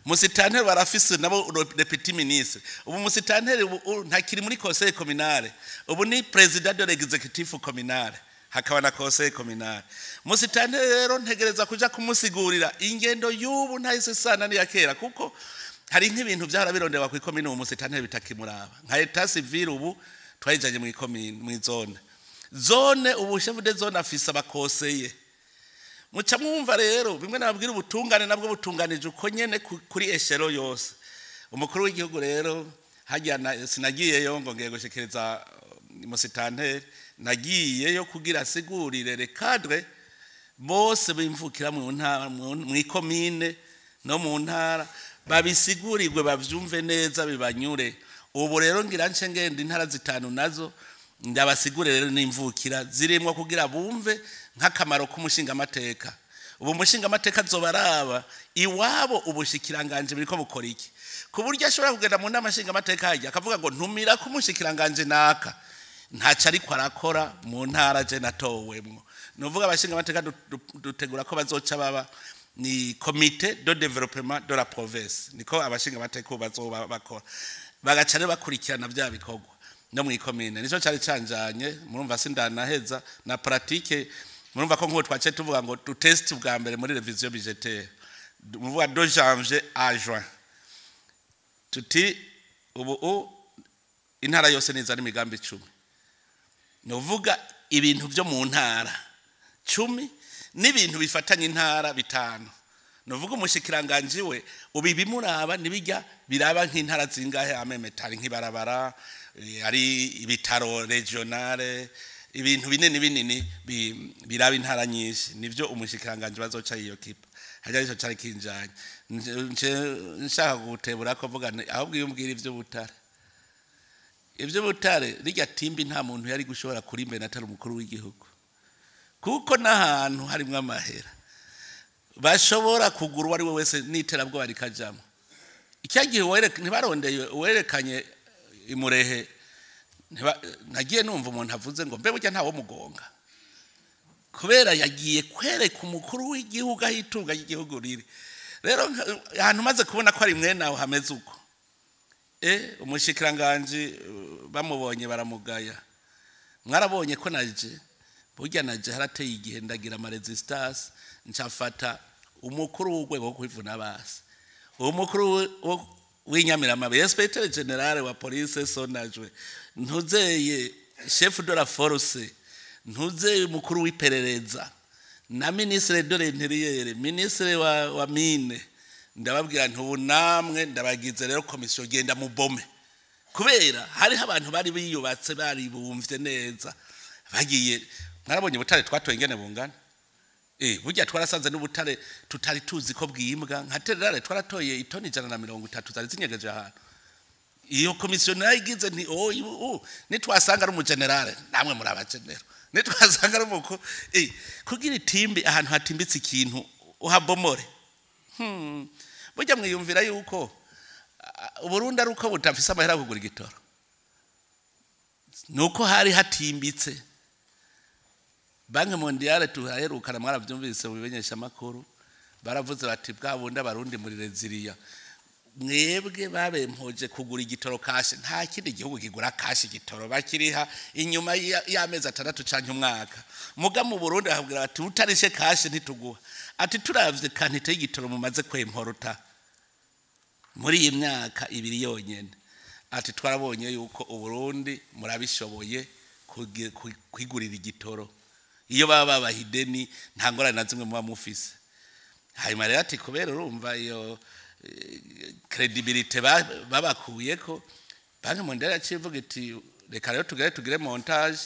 Musitanteri barafise nabo deputy ministre. Ubu musitanteri ntakiri muri conseil communal, ubu ni président de l'exécutif communal, hakaba na conseil communal. Musitanteri rero ntegereza kuja kumusigurira ingendo y'ubu ntahise sana n'iya kera, kuko hari nk'ibintu vyahora bironderwa ku ikomine, ubu musitanteri bitakimuraba, nka état civil ubu twayijanye mu ikomine, mu zone. Zone ubu chef de zone afise aba conseillers. Muca mwumva rero bimwe nababwira, ubutungane nabwo butunganije uko nyene kuri échelon yose. Umukuru w'igihugu rero hajya sinagiyeyo ngo ngiye gushikiriza musitanteri, nagiyeyo kugira asigurire les cadres bose bimvukira mu ntara, mu ikomine no mu ntara, babisigurirwe, bavyumve neza, bibanyure. Ubu rero ngira nce ngenda intara zitanu nazo, ndabasigure rero n'imvukira zirimwo, kugira bumve nk'akamaro k'umushingamateka. Ubu umushingamateka azoba araba iwabo ubushikiranganje buriko bukora iki, ku buryo ashobora kugenda mu nama nshingamateka hajya akavuga ngo ntumira ko umushikiranganje naka ntaco ariko arakora mu ntara je natowemwo. Nuvuga abashingamateka dutegura ko bazoca baba ni comité de développement de la province, niko abashingamateka ubu bazoba bakora, bagaca rero bakurikirana bya bikorwa no mw'ikomine. Nico cari canjanye. Murumva sindanaheza na pratique. Murumva ko nk'ubu twaciye tuvuga ngo duteste bwa mbere muri révision budgétaire, muvuga de janvier à juin, tuti ubu intara yose nizana imigambi 10, nuvuga ibintu byo mu ntara 10 n'ibintu bifatanye intara 5. Nuvuga umushikiranganje we ubu ibimuraba nibijya biraba nk'intara zingahe amemetari, nk'ibarabara, ari ibitaro régional, ibintu binini binini biraba intara nyinshi, nivyo umushikiranganje bazoca iyo kipa hajya. Ico cari kinjanye. Nshaka gutebura ko vuga ahubwo iyo umbwira ivy'ubutare, ivy'ubutare rirya timbi, nta muntu yari gushobora kurimbe atari umukuru w'igihugu, kuko n'ahantu harimwo amahera bashobora kugura uwo ari we wese n'iterabwoba rikajamwo. Icya gihe ntibarondeye uwerekanye imurehe, nagiye numva umuntu avuze ngo mbe burya ntawo mugonga, kubera yagiye kwereka umukuru w'igihugu aho itunga ry'igihugu riri. Rero ahantu umaze kubona ko ari mwene aho hameze uko, umushikiranganji bamubonye baramugaya. Mwarabonye ko naje burya, naje harateye igihe ndagira ama résistance, ncafata umukuru w'urwego rwo kwivuna basi, umukuru w'inyamiramabi, inspecteur général wa police sonajwe, ntuzeye chef de la force, ntuzeye umukuru w'iperereza na ministre de l'intérieur, ministre wa mine. Ndababwira nti ubu namwe ndabagize rero komisiyo, genda mubome, kubera hariho abantu bari biyubatse, bari bumvye neza bagiye. Mwarabonye ubutare twatoye ingene bungana. Burya twarasanze n'ubutare tutari tuzi ko bwimbwa, nka tererare twaratoye itoni 130 zari zinyegeje ahantu. Iyo komisiyo nayo igize nti oh, nitwasanga ari umugenerale, namwe muri abagenero, nitwasanga ari umukuru, kugira itimbi ahantu hatimbitse ikintu uhabomore. Burya mwiyumvira yuko Uburundi ari uko budafise amahera yo kugura igitoro, nuko hari hatimbitse. Banque mondiale tuhaherukana, mwaravyumvise mu bimenyeshamakuru, baravuze bati bwa bundi Abarundi muri résilients, mwebwe babempoje kugura igitoro cash. Nta kindi gihugu kigura cash igitoro, bakiriha inyuma y'amezi 6 canke umwaka. Muga mu Burundi bakabwira bati utarishe cash ntituguha. Ati turavye quantité y'igitoro mumaze kwemporuta muri iyi myaka 2 yonyene, ati twarabonye yuko Uburundi murabishoboye kwigurira igitoro. Iyo baba babaha ideni, nta ngorane na zimwe muba mufise. Hanyuma rero ati kubera urumva iyo crédibilité babakuyeko, Banque mondiale yaciye ivuga iti reka rero tugire montage,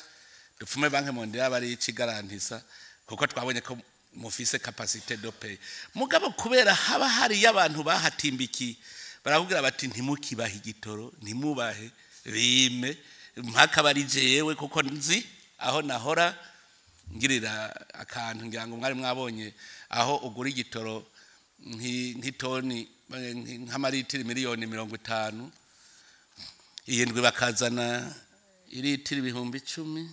dupfume Banque mondiale bari ikigarantisa, kuko twabonye ko mufise capacité de payer. Mugabo kubera haba hariyo abantu bahatimbikiye. Barakubwira bati ntimukibahe igitoro, ntimubahe bime mpaka bari jewe, kuko nzi aho nahora ngirira akantu. Ngira ngo mwari mwabonye aho ugura igitoro nk'itoni, nk'amaritiri 50 miliyoni, iyindwi bakazana iritiri 10,000,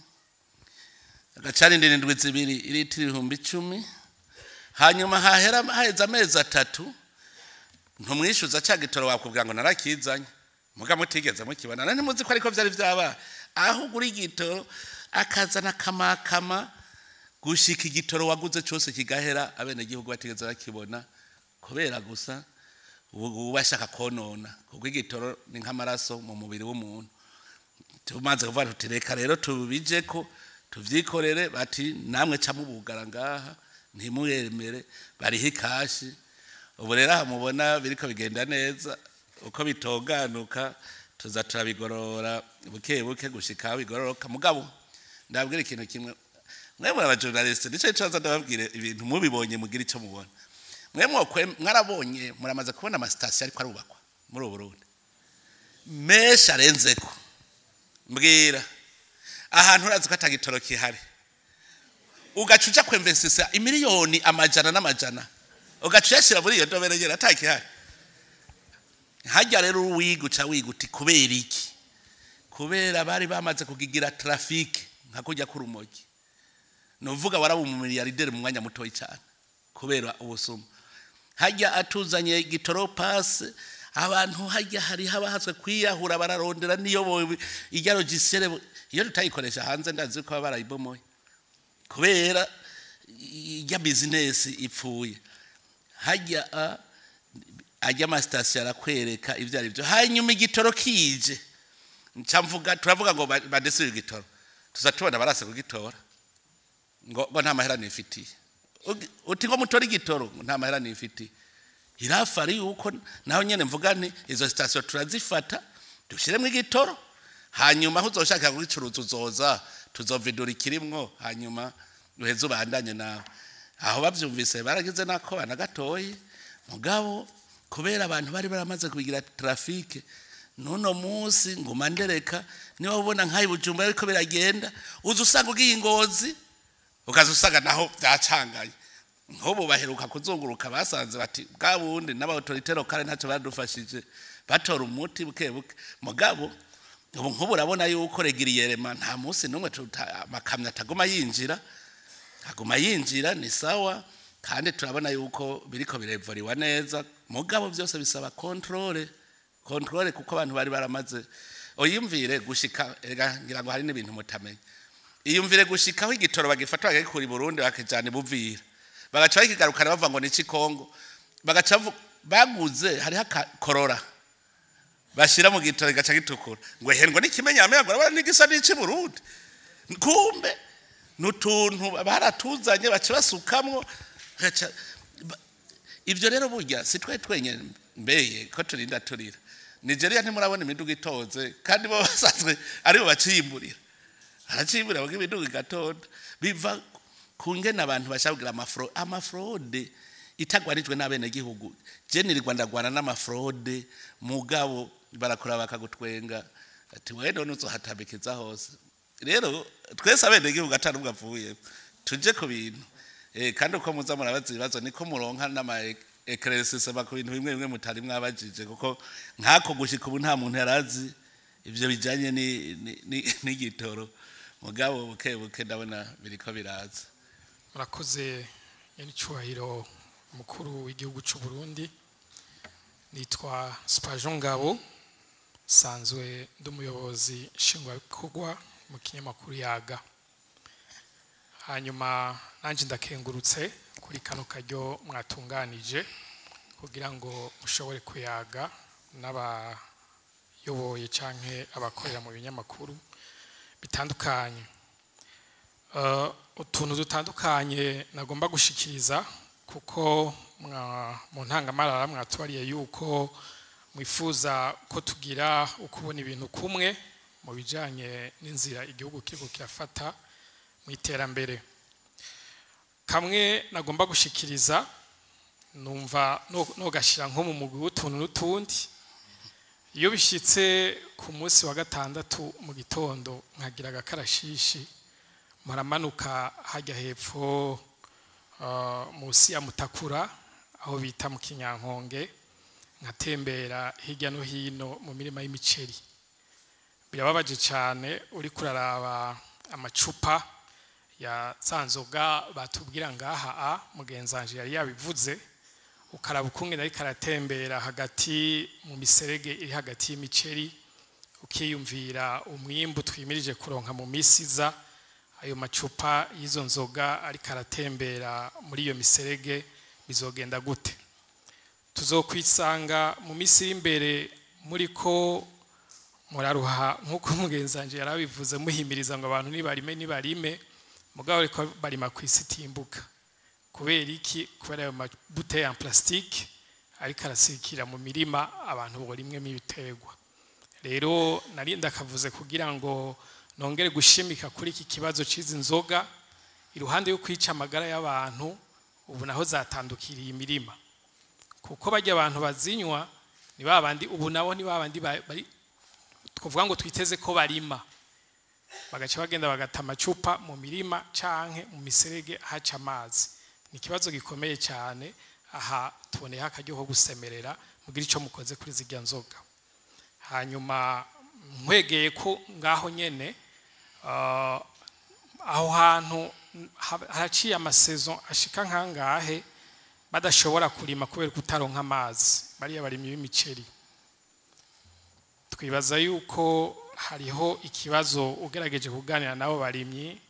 agacarindira indwi 2 iritiri 10,000, hanyuma hahera haheze amezi 3 ntumwishyuza cya gitoro, wakubwira ngo narakizanye, muga mutigeze mukibona. Nari ntimuzi ko ariko byari byaba aho ugura igitoro akazana kamakama gushika igitoro waguze cyose kigahera, abenegihugu batigeze bakibona, kubera gusa ubu bashaka konona, kuko igitoro ni nk'amaraso mu mubiri w'umuntu. Tumaze kuvuga tuti reka rero tubije ko tuvyikorere, bati namwe ca mubugara ngaha, ntimuyemere, bariho ikashi. Ubu rero aha mubona biriko bigenda neza, uko bitoganuka tuza turabigorora buke buke gushika aho bigororoka. Mugabo ndabwira ikintu kimwe, mwe muri abajournaliste, nico caza ndababwire ibintu mubibonye mugira ico mubona. Mwe mwokwe mwarabonye, muramaze kubona amasitasiyo ariko arubakwa muri ubu Burundi menshi arenzeko. Mbwira ahantu urazi ko atagitoro kihari, ugaca uja kwemvesisa imiliyoni amajana n'amajana, ugaca uyashyira muri iyo domaine nyene atakihari. Hajya rero uwiga uca wiga uti kubera iki? Kubera bari bamaze kugigira trafic nka kujya k'urumogi. Nuvuga waraba umumiliyarderi mu mwanya mutoyi cyane kubera ubusuma. Hajya atuzanye gitoro passe, abantu hajya hari habahatswe kwiyahura, bararondera niyo ijya logiciel iyo tutayikoresha hanze, ndazi ko baba barayibomoye kubera ijya business ipfuye. Hajya ajya amasitasiyo arakwereka ibyo ari byo. Hanyuma igitoro kije, nca mvuga, turavuga ngo badesire igitoro, tuza tubona barase kugitora ngo nta mahera nifitiye. Uti ngo mutore igitoro, ngo nta mahera nifitiye. Irafari yuko naho nyene mvuga nti izo sitasiyo turazifata dushyiremo igitoro, hanyuma aho uzoshaka kugicuruza uzoza tuzovidura ikirimwo, hanyuma uheze ubandanye nawe. Aho bavyumvise baragize nako bana gatoyi. Mugabo kubera abantu bari baramaze kubigira trafic, nuno munsi nguma ndereka, niba ubona nk'ayi Bujumbura ariko biragenda, uza usanga ugiye Ingozi ukaza usanga naho byacanganye. Nk'ubu baheruka kuzunguruka, basanze bati bwa bundi n'aba autorités locales ntacyo badufashije, batora umuti buke buke. Mugabo ubu nk'ubu urabona yuko régulièrement nta munsi n'umwe amakamyo ataguma yinjira, aguma yinjira, ni sawa. Kandi turabona yuko biriko birevuriwa neza. Mugabo byose bisaba contrôle, contrôle, kuko abantu bari baramaze uyumvire gushika. Erega ngira ngo hari n'ibintu mutamenya. Iyumvire gushikaho igitoro bagifata bagikura i Burundi bakijana i Buvira, bagaca bakigarukana bavuga ngo ni Kongo, bagaca baguze hariho akakorora bashira mu gitoro gaca gitukura, ngo ehe, ngo n'ikimenyamenya, ngo urabona n'igisa n'ici Burundi. Kumbe n'utuntu baratuzanye baca basukamwo ivyo rero burya si twe twenyene mbeye ko turinda turira. Nigeria ntimurabona imiduga itoze, kandi bo basanzwe aribo baciyimburira, baraciyimburira baga imiduga igatonda. Biva ku ngene abantu bashaka kugira amafraude itagwanijwe n'abenegihugu. Je nirirwa ndagwana n'amafraude, mugabo barakora bakagutwenga ati wewe none uzohatabikiza hose. Rero twese abenegihugu atanubwo avuye tuje ku bintu, kandi uko muza murabaza ibibazo niko muronka n'ama éclaircissements ku bintu bimwe bimwe mutari mwabajije, kuko nk'ako gushika ubu nta muntu yarazi ivyo bijanye n'igitoro. Mugabo buke buke ndabona biriko biraza. Murakoze, nyanicyubahiro umukuru w'igihugu cy'u Burundi. Nitwa Spajon Ngabo, sanzwe ndi umuyobozi nshingwabikorwa mu kinyamakuru Yaga. Hanyuma nanjye ndakengurutse kuri kano karyo mwatunganije kugira ngo mushobore kuyaga n'abayoboye canke abakorera mu binyamakuru bitandukanye. Utuntu dutandukanye nagomba gushikiriza, kuko mu ntangamarara mwatubariye yuko mwifuza ko tugira ukubona ibintu kumwe mu bijanye n'inzira igihugu kiriko kirafata mu iterambere. Kamwe nagomba gushikiriza, numva nogashyira nko mu mugwi w'utuntu n'utundi. Iyo bishyitse ku munsi wa gatandatu mu gitondo nkagira agakarashishi, muramanuka hajya hepfo munsi ya Mutakura, aho bita mu Kinyankonge, nkatembera hirya no hino mu mirima y'imiceri. Birababaje cyane uri kuraraba amacupa ya za nzoga batubwira ngaha, a mugenzanje yari yabivuze, ukaraba ukungene ariko aratembera hagati mu miserege iri hagati y'imiceri, ukiyumvira umwimbu twimirije kuronka mu misi iza, ayo macupa y'izo nzoga ariko aratembera muri iyo miserege, bizogenda gute? Tuzokwisanga mu misi y'imbere muri ko muraruha, nk'uko mugenzanje yarabivuze, muhimiriza ngo abantu nibarime, nibarime, mugabo ariko barima ku isi itimbuka. Kubera iki? Kubera ayo ma bouteilles en plastique ariko arasikira mu mirima abantu borimwemo ibiterwa. Rero nari ndakavuze kugira ngo nongere gushimika kuri iki kibazo c'izi nzoga. Iruhande yo kwica amagara y'abantu, ubu naho zatandukiriye imirima, kuko bajya abantu bazinywa ni babandi, ubu nabo ni babandi bari twavuga ngo twiteze ko barima, bagaca bagenda bagata amacupa mu mirima canke mu miserege haca amazi. Ni ikibazo gikomeye cyane. Aha tuboneyeho akaryo ko gusemerera mugira icyo mukoze kuri zirya nzoga. Hanyuma nkwegeye ko ngaho nyene, aho hantu haraciye ama saisons ashika nkangahe badashobora kurima kubera kutaronka amazi, bariya barimyi b'imiceri? Twibaza yuko hariho ikibazo. Ugerageje kuganira nabo barimyi,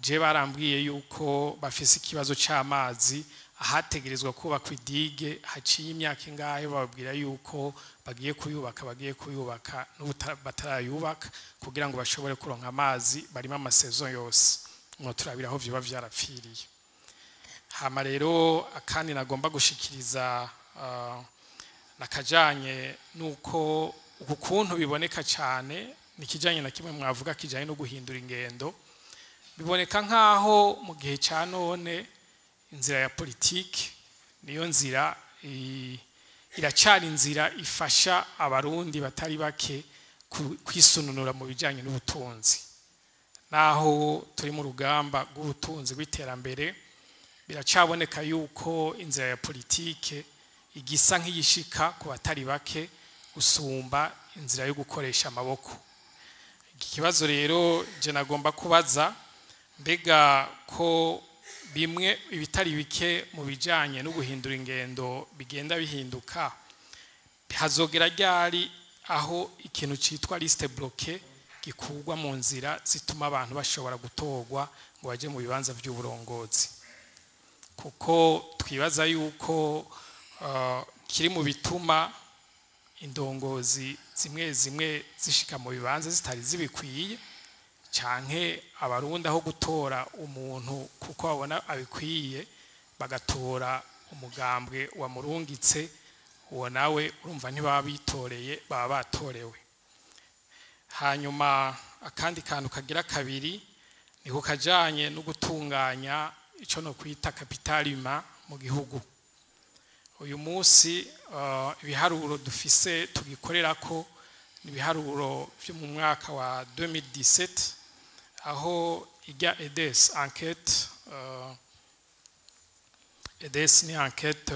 je barambwiye yuko bafise ikibazo c'amazi. Ahategerezwa kubakwa i digue haciye imyaka ingahe bababwira yuko bagiye kuyubaka, bagiye kuyubaka, n'ubu batarayubaka kugira ngo bashobore kuronka amazi barimo ama saisons yose. Mwo turabira aho vyoba vyarapfiriye. Hama rero akandi nagomba gushikiriza nakajanye nuko uku kuntu biboneka cyane, nikijanye na kimwe mwavuga kijanye no guhindura ingendo. Biboneka nkaho mu gihe cya none inzira ya politiki niyo nzira iracyari inzira ifasha Abarundi batari bake kwisununura mu bijyanye n'ubutunzi. Naho turi mu rugamba rw'ubutunzi rw'iterambere, biracaboneka yuko inzira ya politike igisa nk'iyishika ku batari bake gusumba inzira yo gukoresha amaboko. Iki kibazo rero je nagomba kubaza: mbega ko bimwe ibitari bike mu bijanye no guhindura ingendo bigenda bihinduka, hazogera ryari aho ikintu citwa liste bloquée gikurwa mu nzira zituma abantu bashobora gutorwa ngo baje mu bibanza by'uburongozi? Kuko twibaza yuko kiri mu bituma indongozi zimwe zimwe zishika mu bibanza zitari zibikwiye, canke Abarundi aho gutora umuntu kuko babona abikwiye, bagatora umugambwe wamurungitse. Uwo nawe urumva ntibaba bitoreye, baba batorewe. Hanyuma akandi kantu kagira kabiri ni ku kajanye no gutunganya ico no kwita capital humain mu gihugu. Uyu munsi ibiharuro dufise tugikorera ko ni ibiharuro byo mu mwaka wa 2017, aho ijya EDS enquête, EDS ni enquête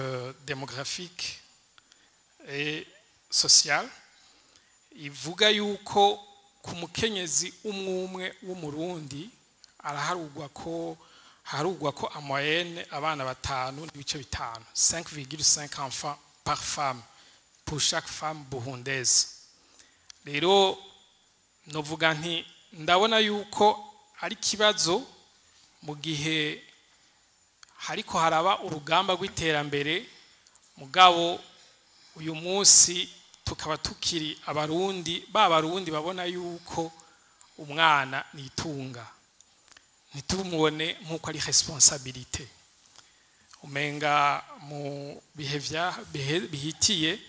démographique et sociale, ivuga yuko ku mukenyezi umwe umwe w'Umurundi araharugwa ko harugwa ko en moyenne abana 5,5, 5,5 enfants par femme, pour chaque femme burundaise. Rero novuga nti ndabona yuko ari kibazo mu gihe hariko haraba urugamba rw'iterambere, mugabo uyu munsi tukaba tukiri Abarundi ba Barundi babona yuko umwana ni itunga, ntitumubone nk'uko ari responsabilité. Umenga mu bihe bihitiye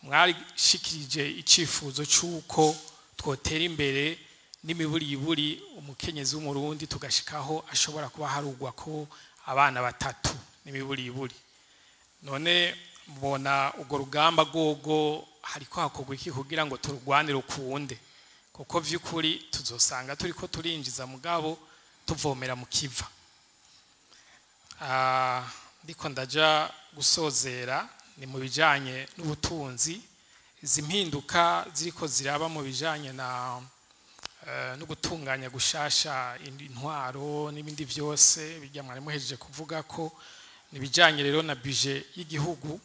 mwarishikirije icifuzo c'uko twotera imbere n'imiburiburi umukenyezi w'Umurundi tugashikaho ashobora kuba harugwa ko abana batatu n'imiburiburi. None mbona urwo rugamba rwogo Hariko hakorwa iki kugira ngo turugwanire ukunde? Kuko vy'ukuri tuzosanga turiko turinjiza mugabo tuvomera mu kiva. Ndiko ndaja gusozera, ni mu bijanye n'ubutunzi. Izi mpinduka ziriko ziraba mu bijanye na no gutunganya gushasha intwaro n'ibindi byose bijya mwari muhejeje kuvuga ko nibijanye rero na budget y'igihugu,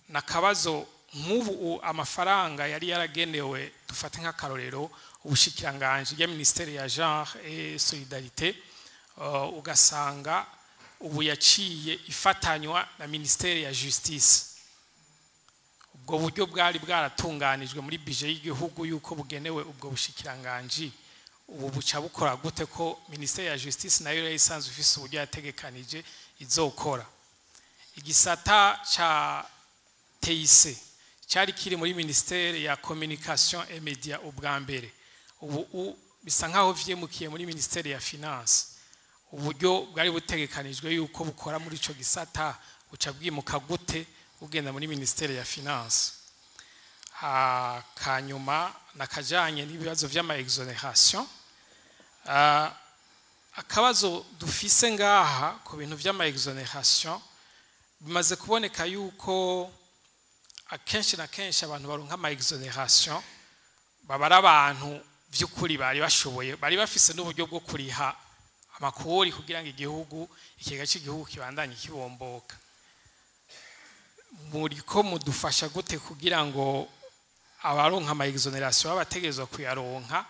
nakabazo nk'ubu amafaranga yari yaragenewe, dufate nk'akarorero ubushikiranganje ya ministère ya genre et solidarité, ugasanga ubu yaciye ifatanywa na ministère ya justice. Ubwo buryo bwari bwaratunganijwe muri budget y'igihugu yuko bugenewe ubwo bushikiranganje, ubu buca bukora gute ko ministère ya justice nayo yari isanzwe ifise uburyo yategekanije izokora? Igisata ca TIC cyari kiri muri ministère ya communication et média ubwa mbere, ubu bisa nkaho vyimukiye muri ministère ya finance. Uburyo bwari butegekanijwe yuko bukora muri ico gisata buca bwimuka gute ugenda muri ministère ya finance? Kanyuma nakajanye n'ibibazo vy'ama exonération. Akabazo dufise ngaha ku bintu vy'ama exonération, bimaze kuboneka yuko akenshi na kenshi abantu baronka ama exonération baba ari abantu vy'ukuri bari bashoboye, bari bafise n'uburyo bwo kuriha amakori kugira ngo igihugu, ikigega cy'igihugu kibandanye kibomboka. Muriko mudufasha gute kugira ngo abaronka ama exonération babategerezwa kuyaronka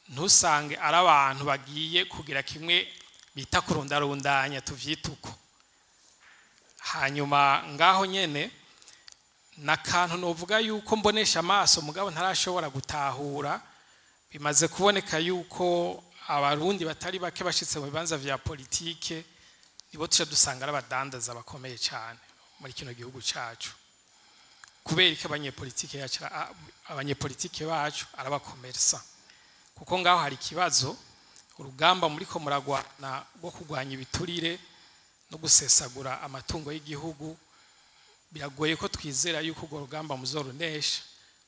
ntusange ari abantu bagiye kugira kimwe bita kurundarundanya, tuvyita uko? Hanyuma ngaho nyene nakantu novuga yuko mbonesha amaso mugabo ntarashobora gutahura. Bimaze kuboneka yuko Abarundi batari bake bashitse mu bibanza vya politike nibo tuca dusanga ari abadandaza bakomeye cyane muri kino gihugu cacu. Kubera ko abanyepolitike yacu, abanyepolitike bacu arabakomersa? Kuko ngaho hari ikibazo. Urugamba muriko muragwana rwo kurwanya ibiturire no gusesagura amatungo y'igihugu, biragoye ko twizera yuko urwo rugamba muzorunesha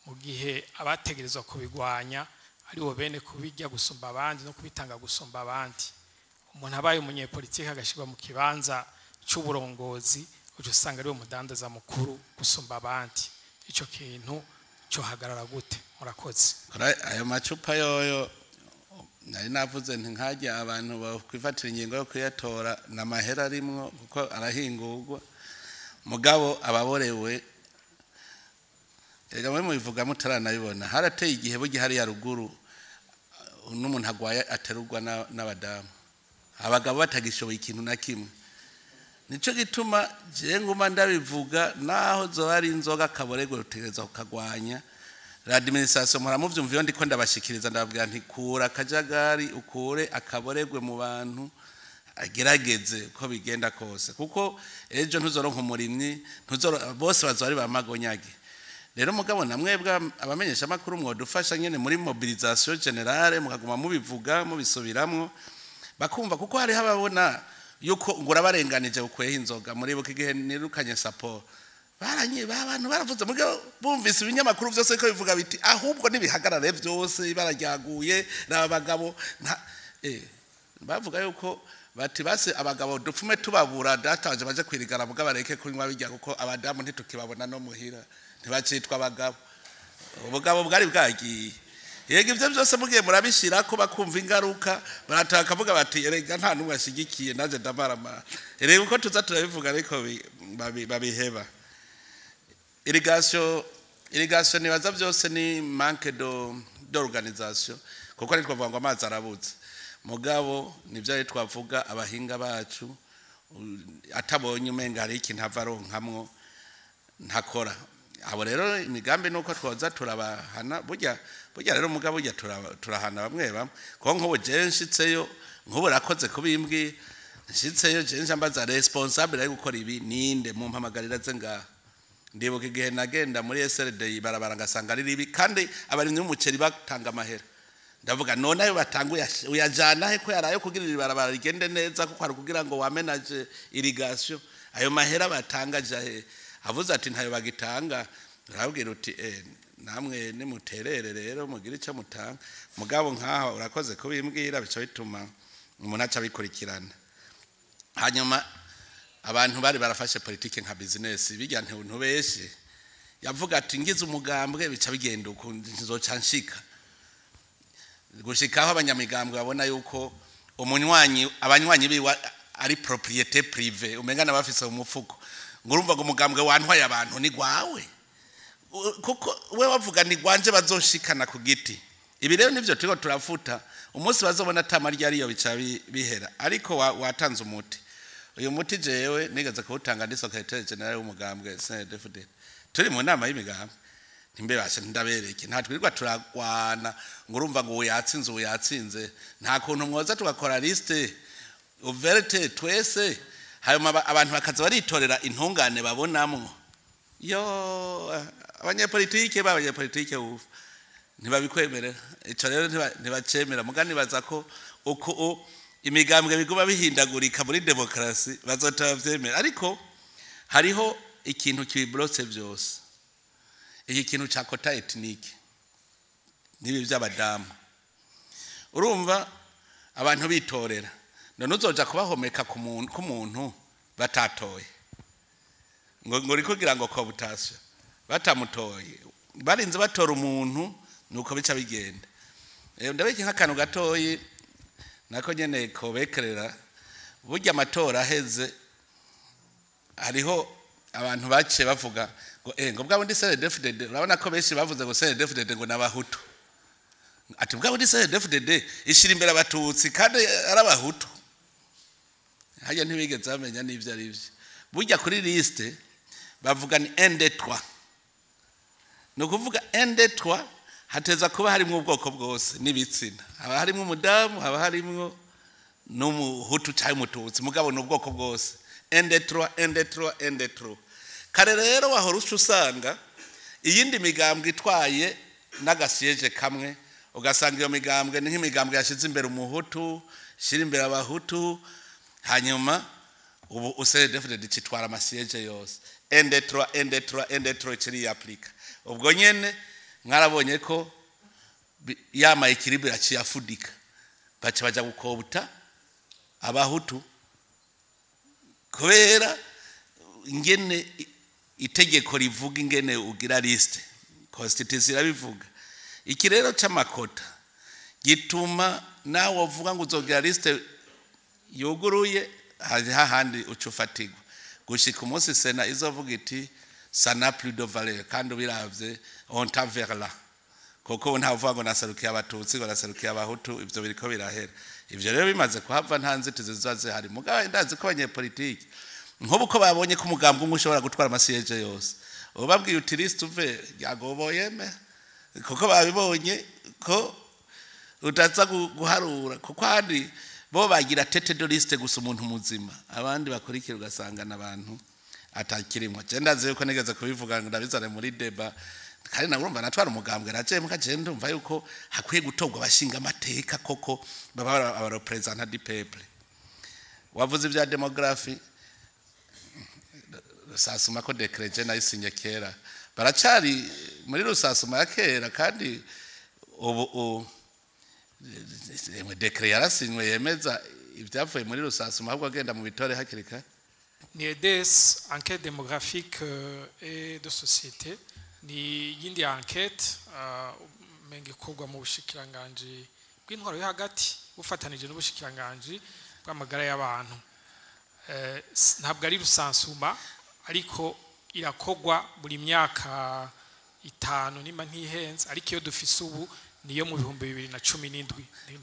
mu gihe abategerezwa kubigwanya ari bo bene kubijya gusumba abandi no kubitanga gusumba abandi. Umuntu abaye umunyepolitike agashyirwa mu kibanza cy'uburongozi, uca usanga ari we mudandaza mukuru gusumba abandi. Icyo kintu cyohagarara gute? Murakoze. Ayo macupa yoyo nari navuze nti nkajya abantu bakwifatira ingingo yo kuyatora n'amahera arimwo kuko arahingurwa, mugabo ababorewe erega mwe mubivuga mutaranabibona. Harateye igihe burya hariya ruguru n'umuntu agwaye aterurwa n'abadamu, abagabo batagishoboye ikintu na kimwe. Nico gituma je nguma ndabivuga, naho zoba ari inzoga, akaboregwe rutegereza kukagwanya. L'administration muramuvyumva iyo ndiko ndabashikiriza, ndababwira nti kura akajagari, ukure akaboregwe mu bantu, agerageze ko bigenda kose, kuko ejo ntuzoronka umurimyi, ntuzoro bose bazoba ari ba magonyage. Rero mugabo namwebwe abamenyesha makuru mwodufasha nyene muri mobilisation générale, mukaguma mubivuga, mubisubiramwo, bakumva, kuko hariho ababona yuko ngo urabarenganije ukweho inzoga. Muribuka igihe nirukanye Sapor, baranye abantu baravuze, mugabo bumvise ibinyamakuru byose ko bivuga biti ahubwo nibihagarare byose, bararyaguye raba bagabo bavuga yuko bati base abagabo dupfume tubabura, datanje baje kwirigara buga bareke kunywa bijya, kuko abadamu ntitukibabona no muhira, ntibacitwa abagabo, ubugabo bwari bwagiye. Yego, ivyo byose mugiye murabishira ko bakumva ingaruka, barataka kavuga bati erega nta numwe ashigikiye, naje ndamaramara. Erega uko tuza turabivuga ariko babiheba. Irrigation nibaza byose ni manque d'organisation, kuko ari twavuga ngo amazi arabuze, mugabo nivyo ari twavuga abahinga bacu atabonye umenga hari ikintu ava aronkamwo ntakora. Abo rero imigambi nuko twoza turabahana burya. Burya rero mugabo burya turahana bamwe bamwe, kuko nk'ubu jewe nshitseyo, nk'ubu rakoze kubimbwi, nshitseyo jewe nca mbaza responsable ari gukora ibi ninde, mumpamagarira ze ngaha. Ndibuka igihe nagenda muri SRD ibarabara ngasanga ari ribi kandi abarimyi b'umuceri batanga amahera. Ndavuga none ayo batanga uyajana he ko yarayo kugira ibarabara rigende neza, kuko hari kugira ngo wamenaje irrigation, ayo mahera batanga aja he? Avuze ati ntayo bagitanga. Urabwira uti namwe nimuterere rero mugire icyo mutanga. Mugabo nkaho urakoze kubimbwira, bica bituma umuntu aca abikurikirana. Hanyuma abantu bari barafashe politike nka business, bijya ntubeshe, yavuga ati ngize umugambwe bica bigenda uku, nzoca nshika gushikaho. Abanyamigambwe babona yuko umunywanyi, abanywanyi biwe ari propriété privée, umenga nabafise mu mufuko, ngo urumva ngo umugambwe wantwaye abantu ni gwawe, kuko we wavuga ni gwanje bazoshikana ku giti. Ibi rero nivyo turiko turafuta. Umunsi bazobona atamarya ariyo, bica bihera. Ariko watanze umuti. Uyu muti jewe nigeze kuwutanga ndi secrétaire général w'umugambwe CNDD-FDD, turi mu nama y'imigambwe. Ntimbebashe ndabereke, nta twirirwa turagwana ngo urumva ngo uyu yatsinze, uyu yatsinze. Nta kuntu mwoza tugakora liste ouverte twese, hanyuma abantu bakaza baritorera intungane babonamwo. Yo abanyepolitike, b'abanyepolitike ubu ntibabikwemerera ico rero, ntibacemera. Muga nibaza ko uko imigambwe biguma bihindagurika muri demokarasi, bazota bavyemera. Ariko hariho ikintu kibiblotse vyose, iki kintu ca quota ethnique n'ibi by'abadamu. Urumva abantu bitorera, none uzoja kubahomeka ku muntu batatoye, ngo uri kugira ngo cooptation batamutoye, barinze batora umuntu, nuko bica bigenda. Ndabiki nk'akantu gatoyi nako nyene kobekerera. Burya amatora aheze, hariho abantu baciye bavuga ngo ngo bwa bundi CNDD-FDD, urabona ko benshi bavuze ngo CNDD-FDD ngo n'abahutu, ati bwa bundi CNDD-FDD ishira imbere abatutsi kandi ari abahutu. Hajya ntibigeze bamenya n'ivyo ari byo. Burya kuri liste bavuga ni 1 2 3, ni ukuvuga 1 2 3 hateza kuba harimo ubwoko bwose n'ibitsina, haba harimo umudamu, haba harimo n'umuhutu cyangwa umututsi, mugabo ni ubwoko bwose, 1 2 3, 1 2 3, 1 2 3. Kare rero wahora uca usanga iyindi migambwe itwaye n'aga siège kamwe, ugasanga iyo migambwe ni nk'imigambwe yashyize imbere umuhutu, ishyira imbere abahutu. Hanyuma ubu u CNDD-FDD citwara ama sièges yose, 1 2 3, 1 2 3, 1 2 3, kiri appliqua. Ubwo nyene mwarabonye ko yama équilibre yaciye afudika, baca baja gukobta abahutu kubera ingene itegeko rivuga ingene ugira liste, constitution irabivuga. Iki rero c'ama quotas gituma nawe uvuga ngo uzogira liste yuguruye, hari hahandi uca ufatirwa gushika umunsi CENI izovuga iti ça n'a plus de valeur. Kandi ubiravye, on tend vers là, kuko ubu ntavuga ngo naserukiye abatutsi, ngo naserukiye abahutu, ivyo biriko birahera. Ivyo rero bimaze kuhava, nta nzitizi ziba zihari. Mugabo ndazi ko abanyepolitiki nk'ubu ko babonye ko umugambwe umwe ushobora gutwara ama sièges yose, ubabwiye uti liste ouverte, yagoboyeme, kuko babibonye ko utaza guharura, kuko ahandi bo bagira tête de liste gusa, umuntu muzima, abandi bakurikira ugasanga n'abantu atakirimwo. Je ndazi yuko nigeze kubivuga ngo ndabizane muri débat, kandi nawe urumva natwara umugambwe naje muka. Je ndumva yuko hakwiye gutorwa abashinga amateka koko baba aba représentants du peuple. Wavuze ibya démographie, recensement, ko décret je nayisinye kera, baracari muri recensement ya kera, kandi ubu décret yarasinywe yemeza ibyavuye muri recensement, ahubwo agenda mu bitore hakiri kare. Ni EDS, enquête démographique et de société, ni yindi enquête menga ikorwa mu bushikiranganji bw'intwaro yo hagati bufatanije n'ubushikiranganji bw'amagara y'abantu. Ntabwo ari recensement, ariko irakorwa buri myaka 5 nimba ntihenze, ariko iyo dufise ubu niyo mu 2017.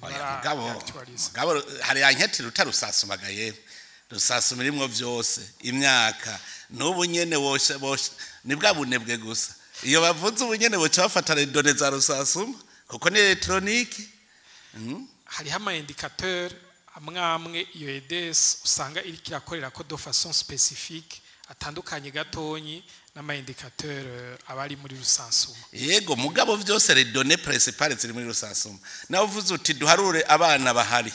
Oya, mugabo hari enquête iruta recensement ga yewe. Recensement irimwo vyose, imyaka n'ubu nyene wosha bosha, ni bwa bunebwe gusa. Iyo bavuze ubu nyene boca bafata les données za recensement, kuko ni électronique. Hariho ama indicateur amwe amwe iyo EDS usanga iriko irakorera ko de façon spécifique, atandukanye gatonyi n'ama indicateur aba ari muri recensement. Yego, mugabo vyose les données principales ziri muri recensement. Nawe uvuze uti duharure abana bahari,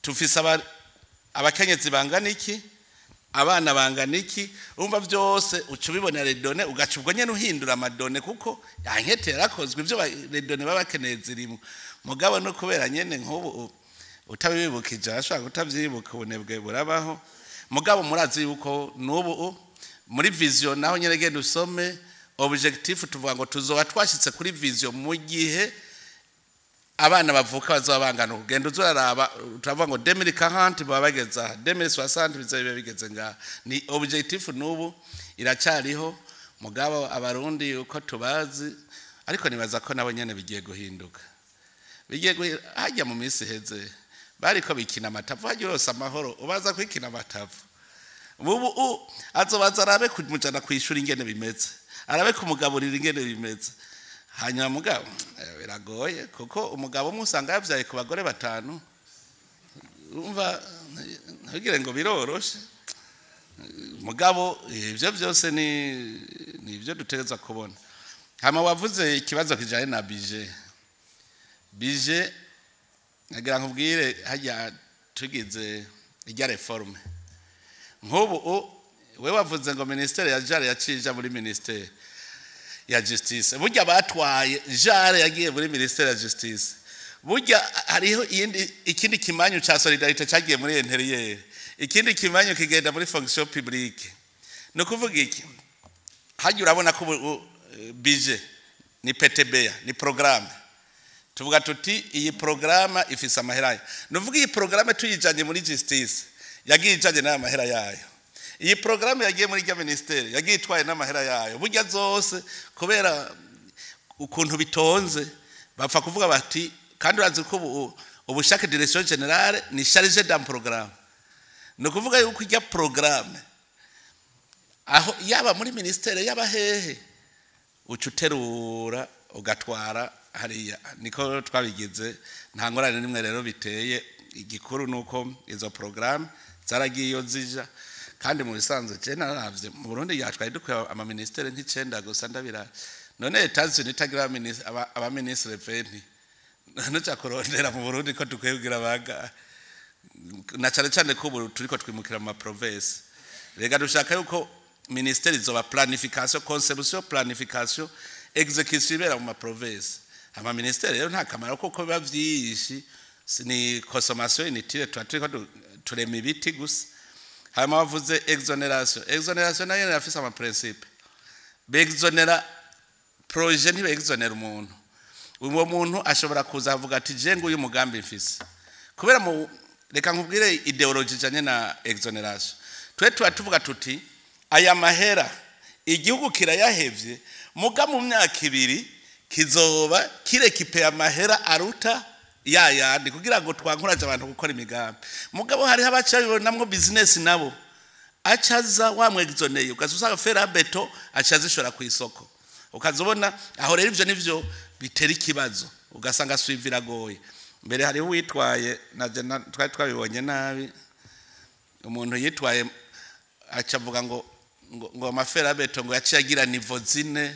tufise abakenyezi bangana iki. Abana bangana iki? Urumva byose uca ubibona les données, ugaca ubwo nyene uhindura ama données, kuko enquête yarakozwe, ibyo les données baba bakeneye zirimo. Mugabo no kubera nyene nk'ubu utabibukije, arashobora kutabyibuka, ubunebwe burabaho. Mugabo murazi yuko n'ubu muri vision naho nyene, genda usome objectif, tuvuga ngo tuzoba twashitse kuri vision mu gihe abana bavuka bazoba bangana. Ugenda uzuraraba, turavuga ngo 2040 baba bageze aha, 2060 bizoba bigeze ngaha. Ni objectif n'ubu iracyariho. Mugabo Abarundi uko tubazi, ariko nibaza ko nabo nyene bigiye guhinduka, bigiye hajya mu minsi iheze bariko bikina amatavu, hajya urose amahoro ubaza kwikina amatavu. Ubu azobaza arabe kumujana kwishuri ingene bimeze, arabe kumugaburira ingene bimeze. Hanyuma mugabo biragoye, kuko umugabo umwe usanga yavyaye ku bagore batanu. Umva, ntugire ngo biroroshe. Mugabo ibyo byose ni ibyo dutegereza kubona. Hama wavuze ikibazo kijanye na budget. Budget, nagira nkubwire, hajya tugize ijya réforme nk'ubu, we wavuze ngo ministère ya genre yacija muri ministère ya justice. Burya batwaye genre yagiye muri ministère ya justice, burya hariho iyindi, ikindi kimanyu ca solidarité cagiye muri intérieur, ikindi kimanyu kigenda muri fonction publique. Ni ukuvuga iki? Hajya urabona ko budget ni PTBA, ni programme. Tuvuga tuti iyi programme ifise amahera yayo. Ni uvuga iyi programme tuyijanye muri justice, yagiye ijanye n'aya mahera yayo. Iyi programme yagiye muri rya ministère, yagiye itwaye n'amahera yayo. Burya zose, kubera ukuntu bitonze, bapfa kuvuga bati, kandi urazi ko ubu chaque direction générale ni chargé d'un programme. Ni ukuvuga yuko ijya programme, aho yaba muri ministère, yaba hehe, uca uterura ugatwara hariya. Niko twabigize, nta ngorane n'imwe rero biteye. Igikuru ni uko izo programme zaragiye iyo zija. Kandi mu bisanzwe je naravye, mu Burundi yatwaye dukwiye amaministere nk'icenda gusa. Ndabira none Etats-Unis itagira abaministre 20, nuca kurondera mu Burundi ko dukwiye kugira baga, na cyane cyane ko ubu turiko twimukira mu ma province. Rega dushaka yuko ministère izoba planification, conception, planification, exécution ibera mu ma province. Ama ministère rero nta kamaro, kuko biba vyinshi, ni consommation inutile, tuba turiko turema ibiti gusa. Hanyuma bavuze exonération. Exonération nayo irafise ama principe. Bexonera projet, ntibexonera umuntu. Uwo muntu ashobora kuza avuga ati: "Je nguyu mugambi mfise." Kubera mu, reka nkubwire idéologie ijanye na exonération. Twe tuba tuvuga tuti aya mahera igihugu kirayahevye, muga mu myaka 2 kizoba kirekipeye amahera aruta ya yandi, kugira ngo twankuraje abantu gukora imigambi. Mugabo hariho abaca bibonamwo business, nabo acaza wamwexoneye, ukaza usanga fer à béton aca zishora ku isoko, ukaza ubona aho. Rero ivyo nivyo bitera ikibazo, ugasanga suivi iragoye. Mbere hariho uwitwaye, naje twari twabibonye nabi, umuntu yitwaye aca avuga ngo ama fer à béton ngo yaciye agira niveau 4.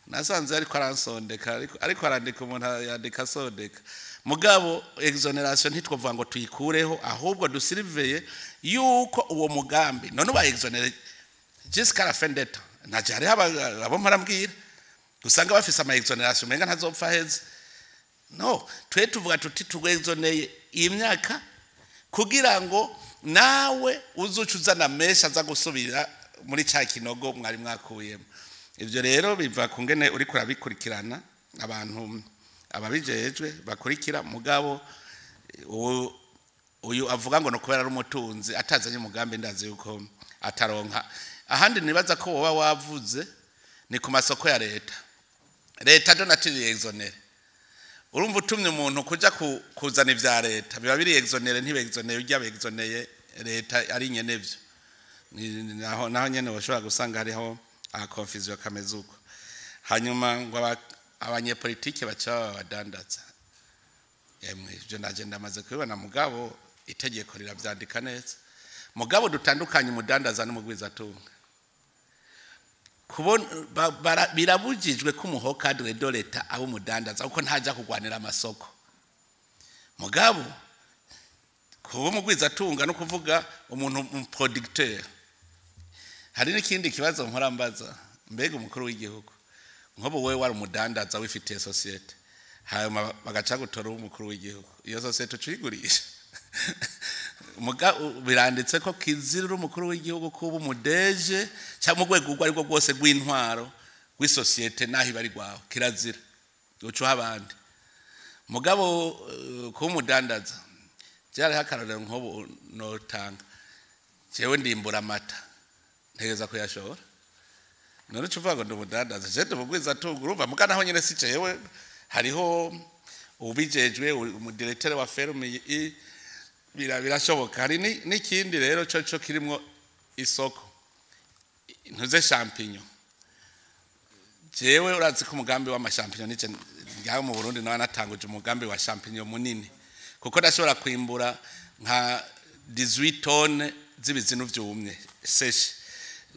Nasanze ariko aransondeka, ariko arandika, umuntu yandika asondeka. Mugabo exonération ntitwovuga ngo tuyikureho, ahubwo dusurveille yuko uwo mugambi none uba exonéré jusqu'à la fin d'état. Naje hariho abo mparambwira usanga bafise ama exonération umenga ntazopfa heze. No twe tuvuga tuti tugexoneye iyi myaka kugira ngo nawe uzuca uzana menshi aza gusubira muri ca kinogo mwari mwakuyemo. Ibyo rero biva ku ngene uriko urabikurikirana, abantu ababijejwe bakurikira. Mugabo uyu avuga ngo no kubera ari umutunzi atazanye umugambi, ndazi yuko ataronka. Ahandi nibaza ko woba wavuze ni ku masoko ya leta. Leta de nature exonéré. Urumva utumye umuntu kuja kuzana ivya leta, biba biri exonéré, ntibexoneye ujya bexoneye leta ari nyene vyo. Naho nyene bashobora gusanga hariho aha confusion kameze uko. Hanyuma ngo abanyepolitike baca baba badandaza, emwe ivyo naje ndamaze kubibona. Mugabo itegeko riravyandika neza. Mugabo dutandukanye umudandaza n'umugwizatunga. Kubona birabujijwe ko umu haut cadre de l'État aba umudandaza, kuko ntajya kugwanira amasoko. Mugabo kuba umugwizatunga no kuvuga umuntu umuproducteur. Hari n'ikindi kibazo mpora mbaza: mbega umukuru w'igihugu, nk'ubu wowe wari umudandaza wifitiye société, hanyuma bagaca gutora umukuru w'igihugu, iyo société ucuyigurisha? Biranditse ko kizira umukuru w'igihugu kuba umu DG cyangwa mu rwego urwo ari rwo rwose rw'intwaro rw'isosiyete, naho iba ari rwawe, kirazira, uca uha abandi. Mugabo kuba umudandaza byariho akarorero nk'ubu notanga: jewe ndimbura amata, ntegereza kuyashora. None uca uvuga ngo ndi umudandaza? Je ndi umugwizatunga. Urumva, muga naho nyene si jewe, hariho ubijejwe, umu directeur wa ferme. Birashoboka. Hari n'ikindi rero co kirimwo isoko, ntuze champignon. Jewe urazi ko umugambi w'ama champignon nije ngaho mu Burundi nawe natanguje umugambi wa champignon munini, kuko ndashobora kwimbura nka 18 tonnes z'ibizinu vyumye séchés.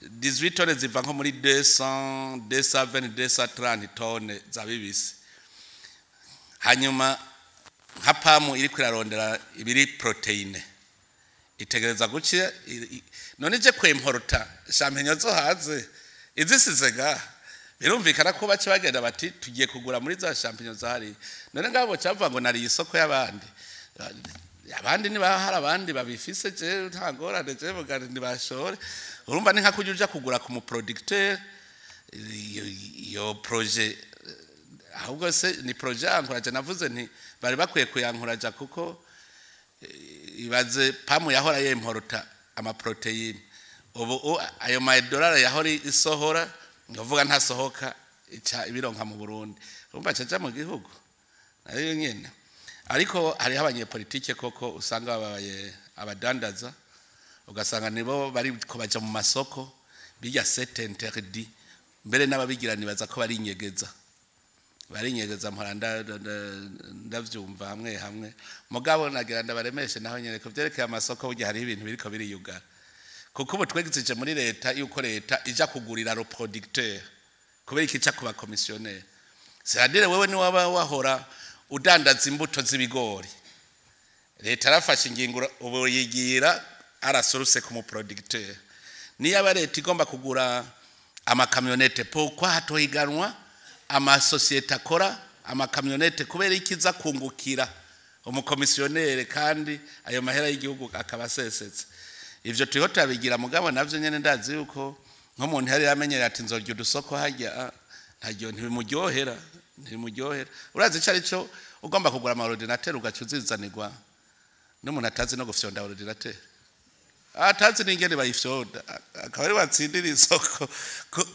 18 tonnes ziva nko muri 200, 220, 230 tonnes za bibisi. Hanyuma nka PAM iri kwirarondera ibiri protéine, itegereza guca none ije kwimporta champignon zo hanze izisize ga. Birumvikana ko bace bagenda bati tugiye kugura muri za champignon zahari. None ngabo cavuga ngo nari isoko y'abandi, abandi niba hari abandi babifise, je nta ngorane, je vuga ntibashore. Urumva, ni nka kujya uja kugura ku mu producteur. Iyo projet ahubwo se ni projet yankuraje. Navuze nti bari bakwiye kuyankuraja, kuko ibaze PAM yahora yemporota ama protéines, ubu ayo madolari yahora isohora, ndavuga ntasohoka, ica ibironka mu Burundi. Urumva, caja mu gihugu nayo nyene. Ariko hariho abanyepolitike koko usanga babaye abadandaza, ugasanga nibo bari ko baja mu masoko bijya. C'est interdit. Mbere n'ababigira nibaza ko bari inyegeza, barinyegeza. Mpora ndavyumva hamwe hamwe. Mugabo nagira ndabaremeshe naho nyene ko vyerekeye amasoko, burya hariho ibintu biriko biriyugara, kuko ubu twegizije muri leta yuko leta ija kugurira le producteur. Kubera iki ica ku ba commissionnaire? C'est-à-dire wewe ni waba wahora udandaza imbuto z'ibigori, leta arafashe ingingo ubu yigira à la source, ku mu producteur. Niyo aba leta igomba kugura ama camionnettes, pourquoi hatohiganwa amasosiyete akora ama camionnettes? Kubera ikiza kungukira umu commissionnaire kandi ayo mahera y'igihugu akaba asesetse? Ivyo turiho turabigira, mugabo navyo nyene ndazi yuko nk'umuntu yari yamenyereye ati nzorya udusoko harya, ntaryo, ntibimuryohera, ntibimuryohera. Urazi ico ari cyo? Ugomba kugura ama ordinateur, ugaca uzizanirwa n'umuntu atazi no gufyonda ordinateur, atazi n'ingene bayifyonda, akaba ari batsindira isoko,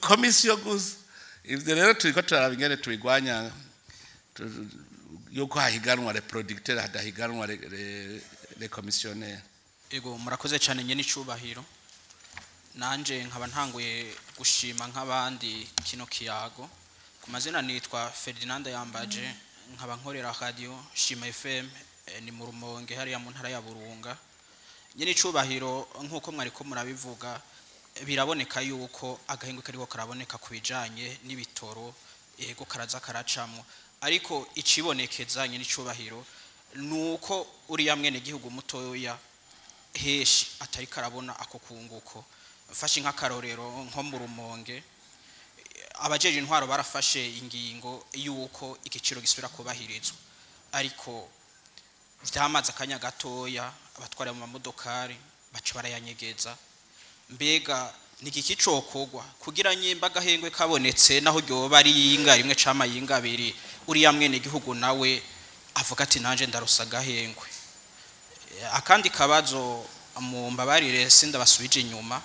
commission gusa. Ivyo rero turiko turaraba ingene tubigwanya, yuko hahiganwa les producteurs, hadahiganwa les commissionnaires. Ego, murakoze cyane nyene icubahiro. Nanje nkaba ntanguye gushima nk'abandi kino kiyago. Ku mazina nitwa Ferdinand Yambaje, nkaba nkorera radio Shima FM, ni mu Rumonge hariya mu ntara ya Burunga. Nyene icubahiro, nk'uko mwariko murabivuga, biraboneka yuko agahingo kariko karaboneka ku bijanye n'ibitoro. Ego, karaza karacamwo, ariko icibonekeza, nyene icubahiro, nuko uriya mwene gihugu mutoya heshi atari karabona ako kunguko. Mfashe nk'akarorero, nko mu Rumonge abajeje intwaro barafashe ingingo yuko igiciro gisubira kubahirizwa, ariko vyamaze akanya gatoya, abatwara mu mamodokari baca barayanyegeza. Mbega ni igiki cokorwa kugira nyimba agahengwe kabonetse, naho ryoba ari yinga rimwe cama yinga abiri, uriya mwene gihugu nawe avuga ati nanje ndarosa agahengwe? Akandi kabazo, mu mbabarire sindabasubije inyuma,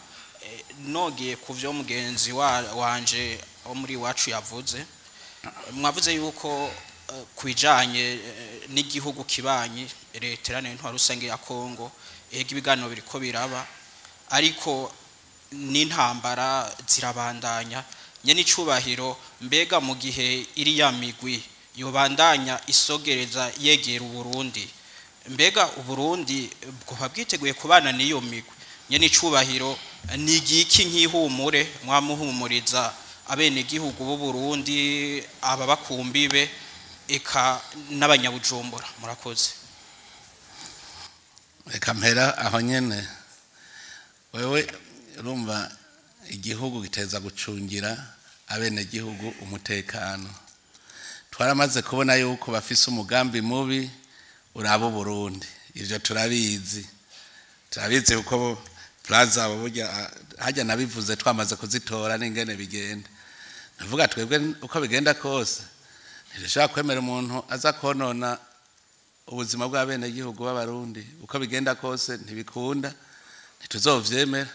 nogiye ku vyo mugenzi wanje wo muri iwacu yavuze. Mwavuze yuko ku bijanye n'igihugu kibanyi, leta iharanira intwaro rusange ya Kongo, ega ibiganiro biriko biraba, ariko n'intambara zirabandanya. Nyene icubahiro, mbega mu gihe iriya migwi yobandanya isogereza yegera Uburundi, mbega Uburundi bwoba bwiteguye kubana n'iyo migwi? Nyene icubahiro, ni igiki nk'ihumure mwamuhumuriza abenegihugu b'u Burundi, aba bakumbibe, eka n'abanyabujumbura? Murakoze. Reka mpera aho nyene. Wewe urumva Igihugu giteza gucungira abenegihugu umutekano. Twaramaze kubona yuko bafise umugambi mubi uraba Burundi, ivyo turabizi, turabizi kuko plan zabo burya hajya nabivuze twamaze kuzitora n'ingene bigenda. Ndavuga twebwe uko bigenda kose ntidushobora kwemera umuntu aza konona ubuzima bw'abenegihugu b'Abarundi. Uko bigenda kose ntibikunda, ntituzovyemera.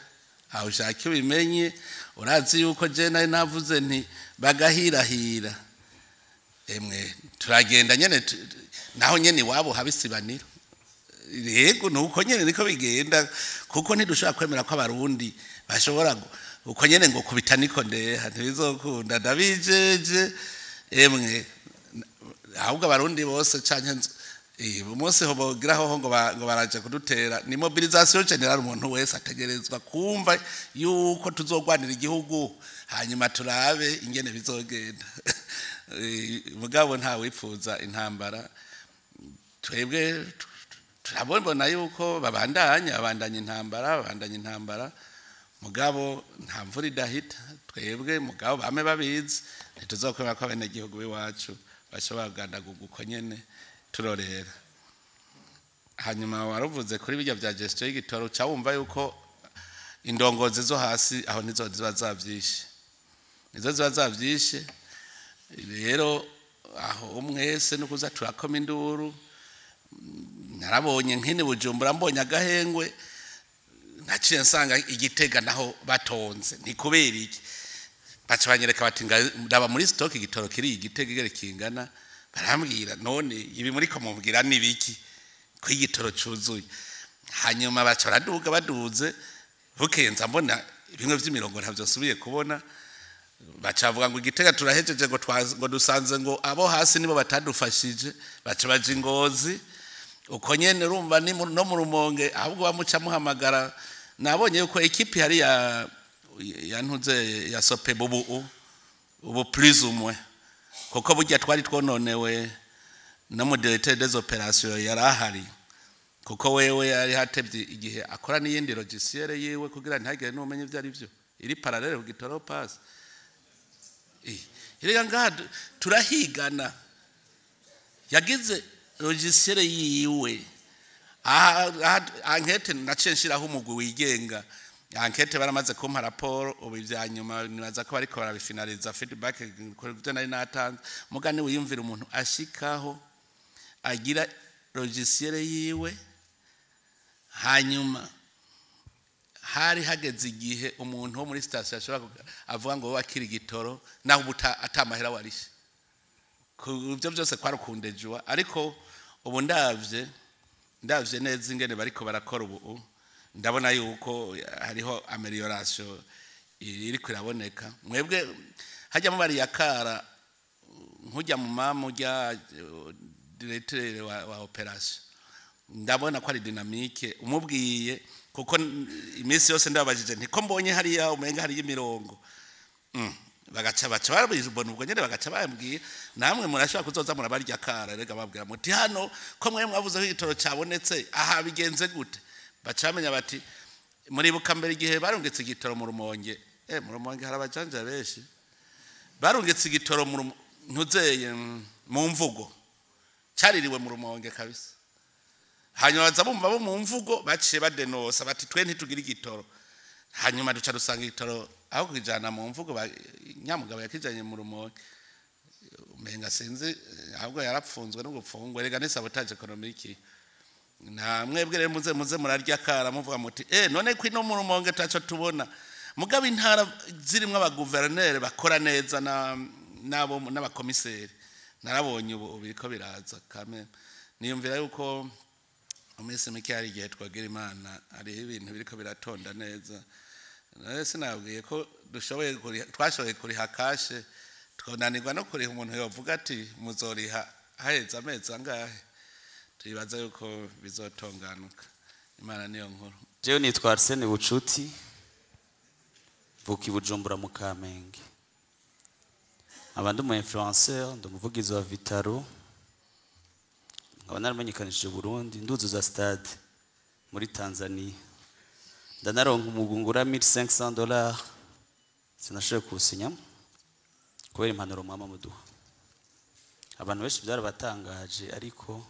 Aho ushaka ubimenye, urazi yuko je nari navuze nti bagahirahira, emwe turagenda nyene naho nyene iwabo habisibaniro. Yego, nuko nyene niko bigenda, kuko ntidushobora kwemera ko Abarundi bashobora uko nyene ngo kubita niko ndeha, ntibizokunda, ndabijeje. Emwe ahubwo Abarundi bose canke umunsi ho bogiraho ngo baraje kudutera ni mobilisation générale, umuntu wese ategerezwa kumva yuko tuzogwanira igihugu, hanyuma turabe ingene bizogenda. Mugabo nta wipfuza intambara. Twebwe turabona yuko babandanya intambara, babandanya intambara, mugabo nta mvura idahita. Twebwe mugabo bame babizi, ntituzokwemera ko abenegihugu b'iwacu bashobora kugandaguka uko nyene turorera. Hanyuma waruvuze kuri bijya bya gestion y'igitoro, uca wumva yuko indongozi zo hasi aho nizo ziba zavyishe, nizo ziba zavyishe. Rero aho umwese no kuza turakoma induru. Narabonye nkene Bujumbura, mbonye agahengwe, naciye nsanga Igitega naho batonze. Ni kubera iki? Baca banyereka bati ndaba muri stock igitoro kiri Igitega igere kingana. Barambwira none ibi muri ko mubwira ni biki ko igitoro cuzuye? Hanyuma baca baraduga, baduze bukenza mbona bimwe vy'imirongo ntavyo subiye kubona. Baca bavuga ngo Igitega turahejeje, ngo dusanze ngo abo hasi nibo batadufashije. Baca baja Ingozi uko nyene, urumva ni no mu Rumonge ahubwo bamuca muhamagara. Nabonye yuko ekipi hari ya ntuze ya sope bubu ubu plus ou moins, kuko burya twari twononewe no mu directeur des opérations yarahari, kuko wewe yari hatevye igihe akora n'iyindi logiciel yiwe kugira ntihagire n'umenye ivyo ari byo, iri parallele ku gitoro pass. Erega ngaha turahigana, yagize logiciel yiwe. Enquête naciye nshiraho umugwi wigenga, enquête baramaze kumpa rapport ubu ivya nyuma nibaza ko bariko barabifinaliza feedback kuri nari natanze. Mugani wiyumvira umuntu ashikaho agira logiciel yiwe, hanyuma hari hageze igihe umuntu wo muri station ashobora avuga ngo wakira igitoro naho atamahera warishe. Ibyo byose kwarukundejewa, ariko ubu ndavye neza ingene bariko barakora ubu, ndabona yuko hariho amelioration iri kwiraboneka. Mwebwe hajya mu bari yakara nkujya mu mama ujya directeur wa operation, ndabona ko ari dynamique umubwiye, kuko iminsi yose ndababajije nti ko mbonye hariya umenga hari imirongo, bagaca baca barabibona ubwo nyene bagaca bambwiye namwe murashobora kuzoza murabarya kara. Rega babwira muti hano ko mwe mwavuze ko igitoro cabonetse, aha bigenze gute? Baca bamenya bati muribuka mbere igihe barungitse igitoro mu Rumonge, mu Rumonge hari abajanja benshi barungitse igitoro mu ntuzeye mu mvugo caririwe mu Rumonge kabisa. Hanyuma baza bumva bo mu mvugo baciye badenosa bati twe ntitugira igitoro. Hanyuma duca dusanga igitoro aho kujana mu mvugo nyamugabo yakijanye mu Rumonge, umenga sinzi ahubwo yarapfunzwe no gupfungwa. Rega ni sabotage économique. Nta mwebwe rero muze murarya kara muvuga muti none ko ino mu Rumonge taco tubona. Mugabo intara zirimwo abaguverineri bakora neza nabo n'abakomiseri narabonye ubu biriko biraza kame. Niyumvira yuko umese mike hari igihe twagira Imana hariho ibintu biriko biratonda neza. None sinabwiye ko dushoboye twashoboye kuriha kashe, tukananirwa no kuriha umuntu yovuga ati muzoriha haheze amezi angahe. Tuyibaza yuko bizotonganuka. Imana niyo nkuru. Jewe nitwa Arsene Bucuti, mvuka i Bujumbura mu Kamenge. Nkaba ndi umu influenceur, ndi umuvugizi wa Vitaro, nkaba naramenyekanishije Burundi, nduzuza stade muri Tanzania, ndanaronka umugwi ngura $1500. Sinashoboye kuwusinyamo kubera impanuro mwama muduha. Abantu benshi byarabatangaje, ariko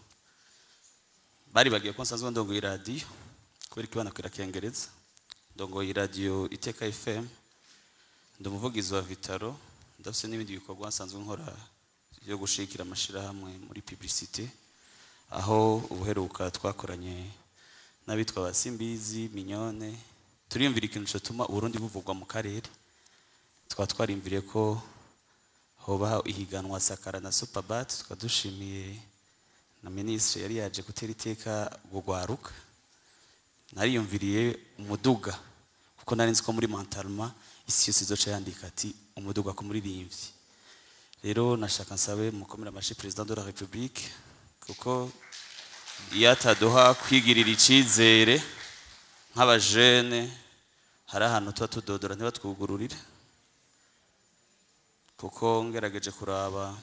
bari bagiye ko nsanzwe ndongoye iradiyo, kubera ikibana kirakengereza. Ndongoye iradiyo Iteka FM, ndi umuvugizi wa Vital'O, ndafise n'ibindi bikorwa nsanzwe nkora byo gushikira amashirahamwe muri publicité, aho ubuheruka twakoranye n'abitwa ba Simbizi Mignone, turiyumvira ikintu cyotuma Uburundi buvugwa mu karere. Tukaba twarimviriye ko hoba ihiganwa Sakara na Superbat. Tukaba dushimiye na minisitiri yari yaje gutera iteka gugwaruka. Nariyumviriye umuduga, kuko nari nzi ko muri mentalma isi yose izoca yandika ati umuduga ku muririmbyi. Rero nashaka nsabe mukomere amashi président de la République, kuko iyo ataduha kwigirira icizere nk'abajene, hari ahantu tuba tudodora ntibatwugururire. Kuko ngerageje kuraba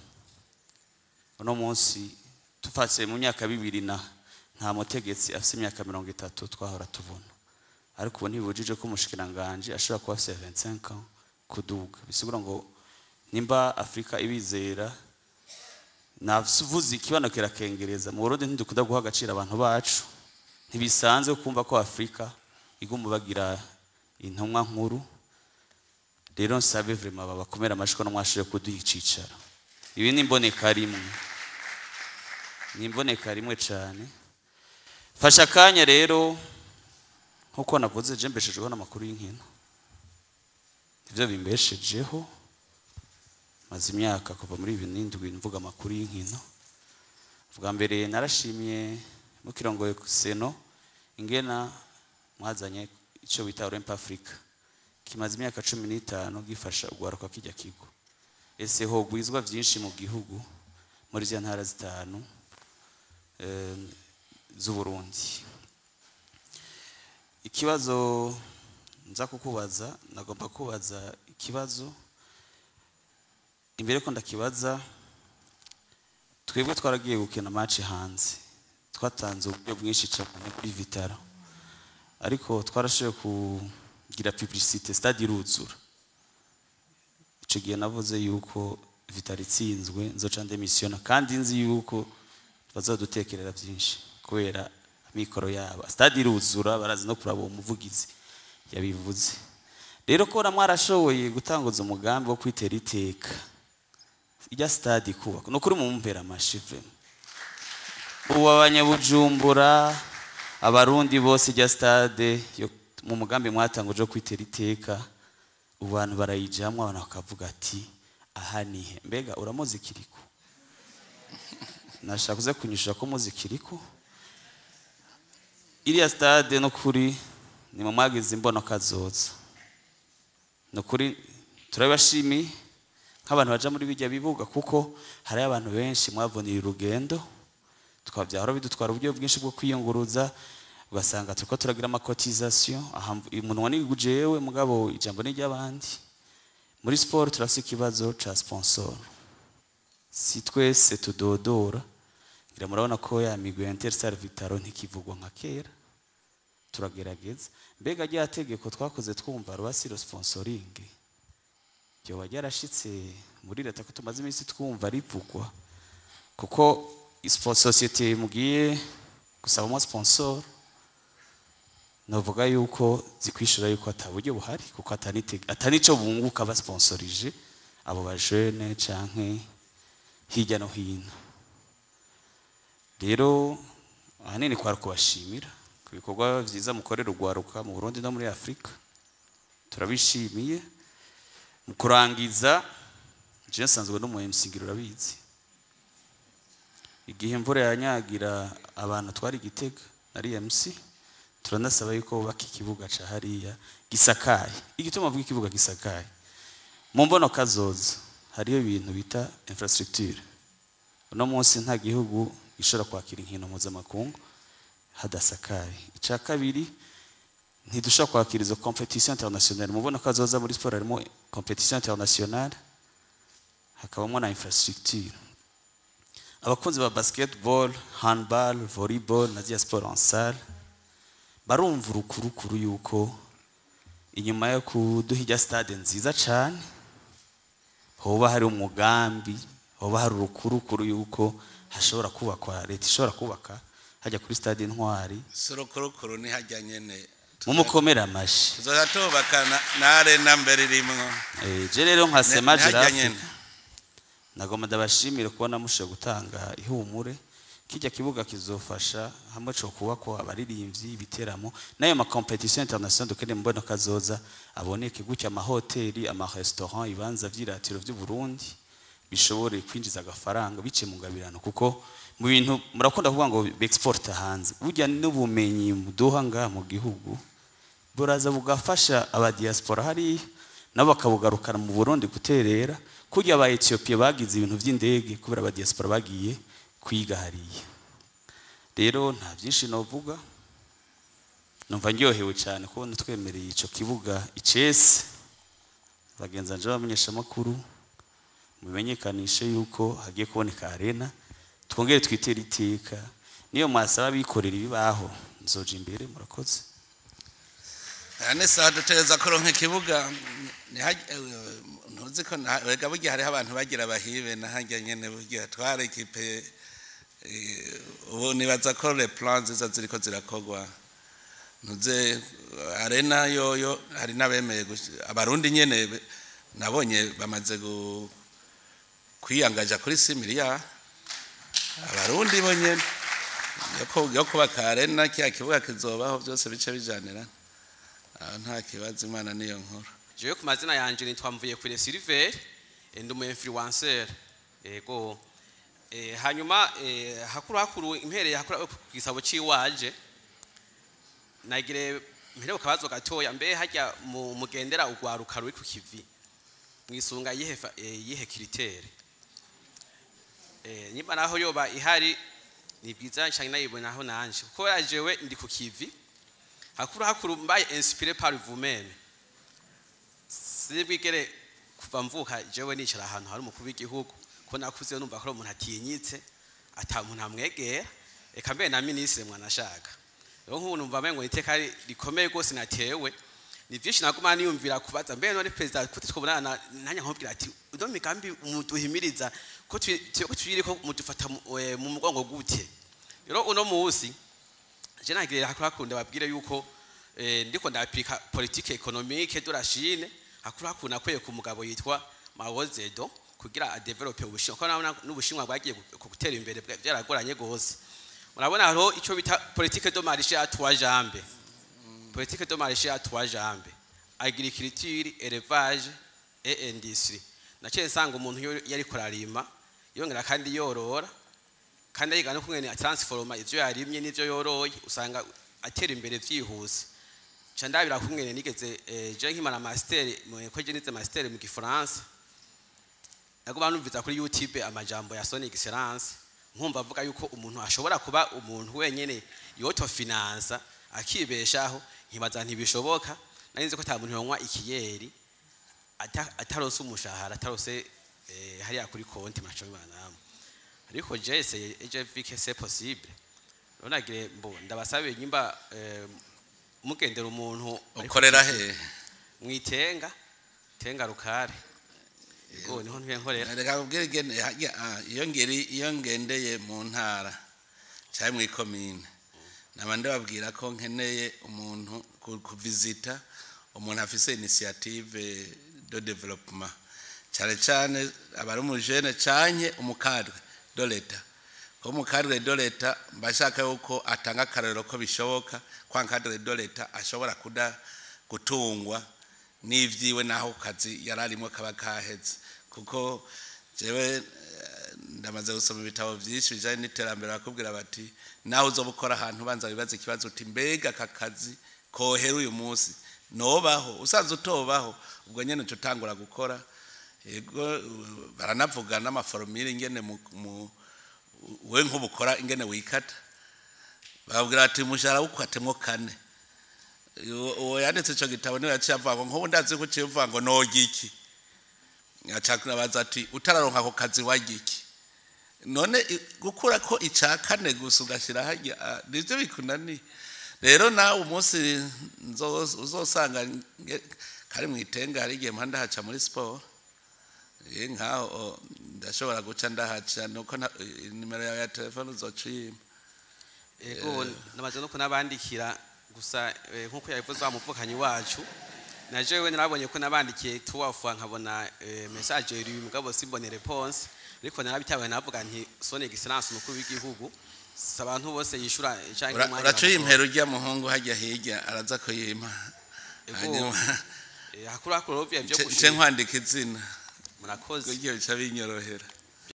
uno munsi, tufatse mu myaka bibiri na nta mutegetsi afite imyaka 30 twahora tubona, ariko ubu ntibibujije ko umushikiranganji ashobora kuba afite 25 ans kuduga. Bisigura ngo nimba Afurika ibizera, navuze ikibano kirakengereza. Mu Burundi ntidukunda guha agaciro abantu bacu. Ntibisanzwe kumva ko Afurika iguma bagira intumwa nkuru. Rero nsabe vraiment babakomera amashyi ko mwashoboye kuduha icicaro. Ibi ni imboneka rimwe, ni imboneka rimwe cyane. Fasha akanya rero, nkuko navuze, je mbeshejeho n'amakuru y'inkino, nivyo bimbeshejeho. Maze imyaka kuva muri 2007 mvuga amakuru y'inkino. Bwa mbere narashimiye mukirongoye seno ingena mwazanye icyo bita Olymp Africa, kimaze imyaka 15 gifasha ugwaruka kijya kigo. Ese hogwizwa vyinshi mu gihugu muri zya ntara zitanu z'Uburundi? Ikibazo nza kukubaza, nagomba kubaza ikibazo. Imbere ko ndakibaza, twebwe twaragiye gukina match hanze, twatanze uburyo bwinshi cyane kuri Vital'O, ariko twarashoboye kugira publicité, stade iruzura. Ico gihe navuze yuko Vital'O itsinzwe nzoca ndemisiona, kandi nzi yuko bazodutekerera byinshi kubera amikoro yabo. Stade iruzura, barazi no kuraba uwo muvugizi yabivuze. Rero ko mwarashoboye gutanguza umugambi wo kwitera iteka, ijya stade kubaka, nukuri mumpera amashi vraiment. Ubu abanyabujumbura, abarundi bose, ijya stade yo mu mugambi mwatanguje wo kwitera iteka, ubu abantu barayijamwo, abantu bakavuga ati aha nihe? Mbega uramuzi Kiriko? Nashaka uze kunyishura ko muzi Kiriko. Iriya stade no kuri ni mu mwagize imbono kazoza, nukuri turabashimiye nk'abantu baja muri bijya bibuga, kuko hari abantu benshi mwavuniye urugendo. Twabyahora bidutwara uburyo bwinshi bwo kwiyunguruza, ugasanga turiko turagira ama cotisation aha. Umunwa ni jewe, mugabo ijambo ni ry'abandi. Muri sport turafise ikibazo ca sponsor, si twese tudodora. Ngira murabona ko ya migwi ya Interstar, Vital'O ntikivugwa nka kera, turagerageza. Mbega rya tegeko twakoze twumva rwasiro sponsoring ryoba ryarashitse muri leta, ko tumaze iminsi twumva rivugwa? Kuko société mugiye gusabamo sponsor, novuga yuko zikwishura yuko ata buryo buhari, kuko atanico bunguka basponsorije abo bajene canke hirya no hino. Rero ahanini kwari kubashimira ku bikorwa vyiza mukorera urwaruka mu Burundi no muri Afrika, turabishimiye. Mu kurangiza, je nsanzwe no mu MC, ngira urabizi, igihe imvura yanyagira abantu twari Gitega nari MC. Turanasaba yuko bubaka ikibuga ca hariya gisakaye. Igituma avuga ikibuga gisakaye, mu mbono kazoza hariyo ibintu bita infrastructure. Uno munsi nta gihugu gishobora kwakira inkino mpuzamakungu hadasakaye. Icya kabiri, ntidushobora kwakira izo compétition internationale. Mubona ko azoza muri sport harimo compétition internationale, hakabamo na infrastructure. Abakunzi ba basketball, handball, volleyball na ziriya sport en salle barumva urukurukuru yuko Inyuma yo kuduha irya stade nziza cane, hoba hari umugambi, hoba hari urukurukuru yuko hashobora kubakwa, leta ishobora kubaka hajya kuri stade Intwari? Surukurukuru ni hajya nyene. Mumukomera amashi. Tuzoza tubaka na arena mbere irimwo. Je rero nka Sema Ni hajya Giraffe nyene. Nagomba ndabashimire kubona mushoboye gutanga ihumure. Kijya kibuga kizofasha hamwe co kubakwa abaririmbyi, ibiteramo n'ayo ma compétition internationale dukeneye mu mboneko kazoza aboneke gutya, amahoteli, ama restaurant, ibibanza vy'iratiro vy'u Burundi bishobore kwinjiza agafaranga biciye mu ngabirano, kuko mu bintu murakunda kuvuga ngo export hanze, burya n'ubumenyi muduha ngaha mu gihugu buraza bugafasha aba diaspora hariya, nabo bakabugarukana mu Burundi guterera kurya aba Ethiopia bagize ibintu vy'indege kubera aba diaspora bagiye kwiga hariya. Rero nta byinshi novuga, numva ndyohewe cyane kubona twemereye ico kibuga icese. Bagenzi banje b'abamenyeshamakuru, mumenyekanishe yuko hagiye kuboneka arena, twongere twitere iteka. Niyo mwasaba bikorera ibibaho, nzoja imbere. Murakoze. Ane sawa, dutegereza kuronka ikibuga. Ntuzi ko wega burya hariho abantu bagira bahibe na harya nyene. Burya twara équipe, ubu nibaza ko les plans ziza ziriko zirakorwa. Ntuze arena yoyo, hari n'abemeye abarundi nyene nabonye bamaze kwiyangaja kuri 6 miliyari, abarundi bo nyene, yo kubaka arena. Kiya kibuga kizobaho, byose bice bijanira aho, nta kibazo. Imana niyo nkuru. Jewe ku mazina yanje nitwa Mvuye kure Silver, ndi umu influencer. Yego. Hanyuma hakuru hakuru impereye hakuru ku gisabo ciwaje, nagire mpere ku kabazo gatoya: mbe hajya mu mugendera ugwaruka ruri ku kivi, mwisunga yihe yihe critère? Niba naho yoba ihari ni byiza cyane nayibonaho nanje, kuko jewe ndi ku kivi. Hakuru hakuru mbaye inspiré par vous-même, sibwigere kuva mvuka jewe nicara ahantu hari umukuru w'igihugu, ko nakuze numva ko ari umuntu atinyitse, ata muntu amwegera, eka mbere na minisitiri mwanashaka. Rero nk'ubu numva mengo iteka rikomeye rwose natewe. Ni byinshi naguma niyumvira kubaza: mbere none perezida ko twobonana nanjye nkubwira ati uno migambi muduhimiriza, ko tuyiriko mudufata mu mugongo gute? Rero uno munsi je nagirira hakuru ndababwire yuko ndiko ndapika politique économique de la Chine. Hakuru hakuru nakwiye ku mugabo yitwa Mao Zedong kugira adéveloppe Ubushinwa, ko nabona n'Ubushinwa bwagiye gutera imbere byaragoranye gose. Murabona hariho ico bita politique de marché à trois jambes, politique de marché à trois jambes: agriculture, élevage et industrie. Naciye nsanga umuntu iyo yariko ararima yongera kandi yorora, kandi ayiga no kungene atransforma ivyo yarimye n'ivyo yoroye, usanga atera imbere vyihuse. Ca ndabira kungene nigeze je nkimara master, ko je nize master mu Gifaransa, naguma numviza kuri YouTube amajambo ya Son Excellence, nkumva avuga yuko umuntu ashobora kuba umuntu wenyene yotofinansa akibeshaho. Nkibaza ntibishoboka. Nari nzi ko ata muntu yonywa ikiyeri atarose umushahara, atarose hariya kuri konti maco namwe, ariko je c'est je vu que c'est possible. Rero nagire mbo ndabasabe nyimba mugendera umuntu Ukorera he? Mwitenga tenga rukare. Yego, niho ntuye nkorera. Reka kubwira ingene harya, iyo ngeri iyo ngendeye mu ntara cyangwa mu ikomine, naba ndababwira ko nkeneye umuntu kuvizita umuntu afise initiative de développement, cyane cyane abari umujene canke umu cadre de l'État, ko umu cadre de l'État mbashaka yuko atanga akarorero ko bishoboka ko un cadre de l'État ashobora kuda gutungwa n'ivyiwe naho kazi yararimo kaba kaheze. Kuko jewe ndamaze gusoma ibitabo vyinshi bijanye n'iterambere, bakubwira bati nawe uzoba ukora ahantu, banza wibaze ikibazo uti: mbega aka kazi kohera uyu munsi nobaho? Usanze utobaho, ubwo nyene uca utangura gukora. Yego, baranavuga n'ama formules ingene we nk'ubukora ingene wikata. Babwira ati umushahara wukatemwo kane. Uwo yanditse ico gitabo niwe yaciye avuga ngo nk'ubu ndazi ko uciye uvuga ngo noga iki, aca abaza ati: utararonka ako kazi warya iki? None gukura ko ica kane gusa ugashyira harya, nivyo bikunaniye. Rero nawe umunsi uzosanga kari mu itenga, hari igihe mpanda haca muri siporo, nkaho ndashobora guca ndahaca, nuko nimero yawe ya telefone uzoca uyimpa. Ego, namaze no kunabandikira gusa, nkuko yabivuze wa muvukanyi wacu, na jewe narabonye ko nabandikiye tuwafuwa, nkabona message iri mugabo simbone réponse. Ariko narabitawe, navuga nti son excellence umukuru w'igihugu si abantu bose yishura canke umwanya. Uraca uyimpera urya muhungu hajya hirya, araza kuyimpa. Hanyuma Hakuru hakuru byo nce gushima. nkwandika izina. Murakoze. Kugira bica binyorohera.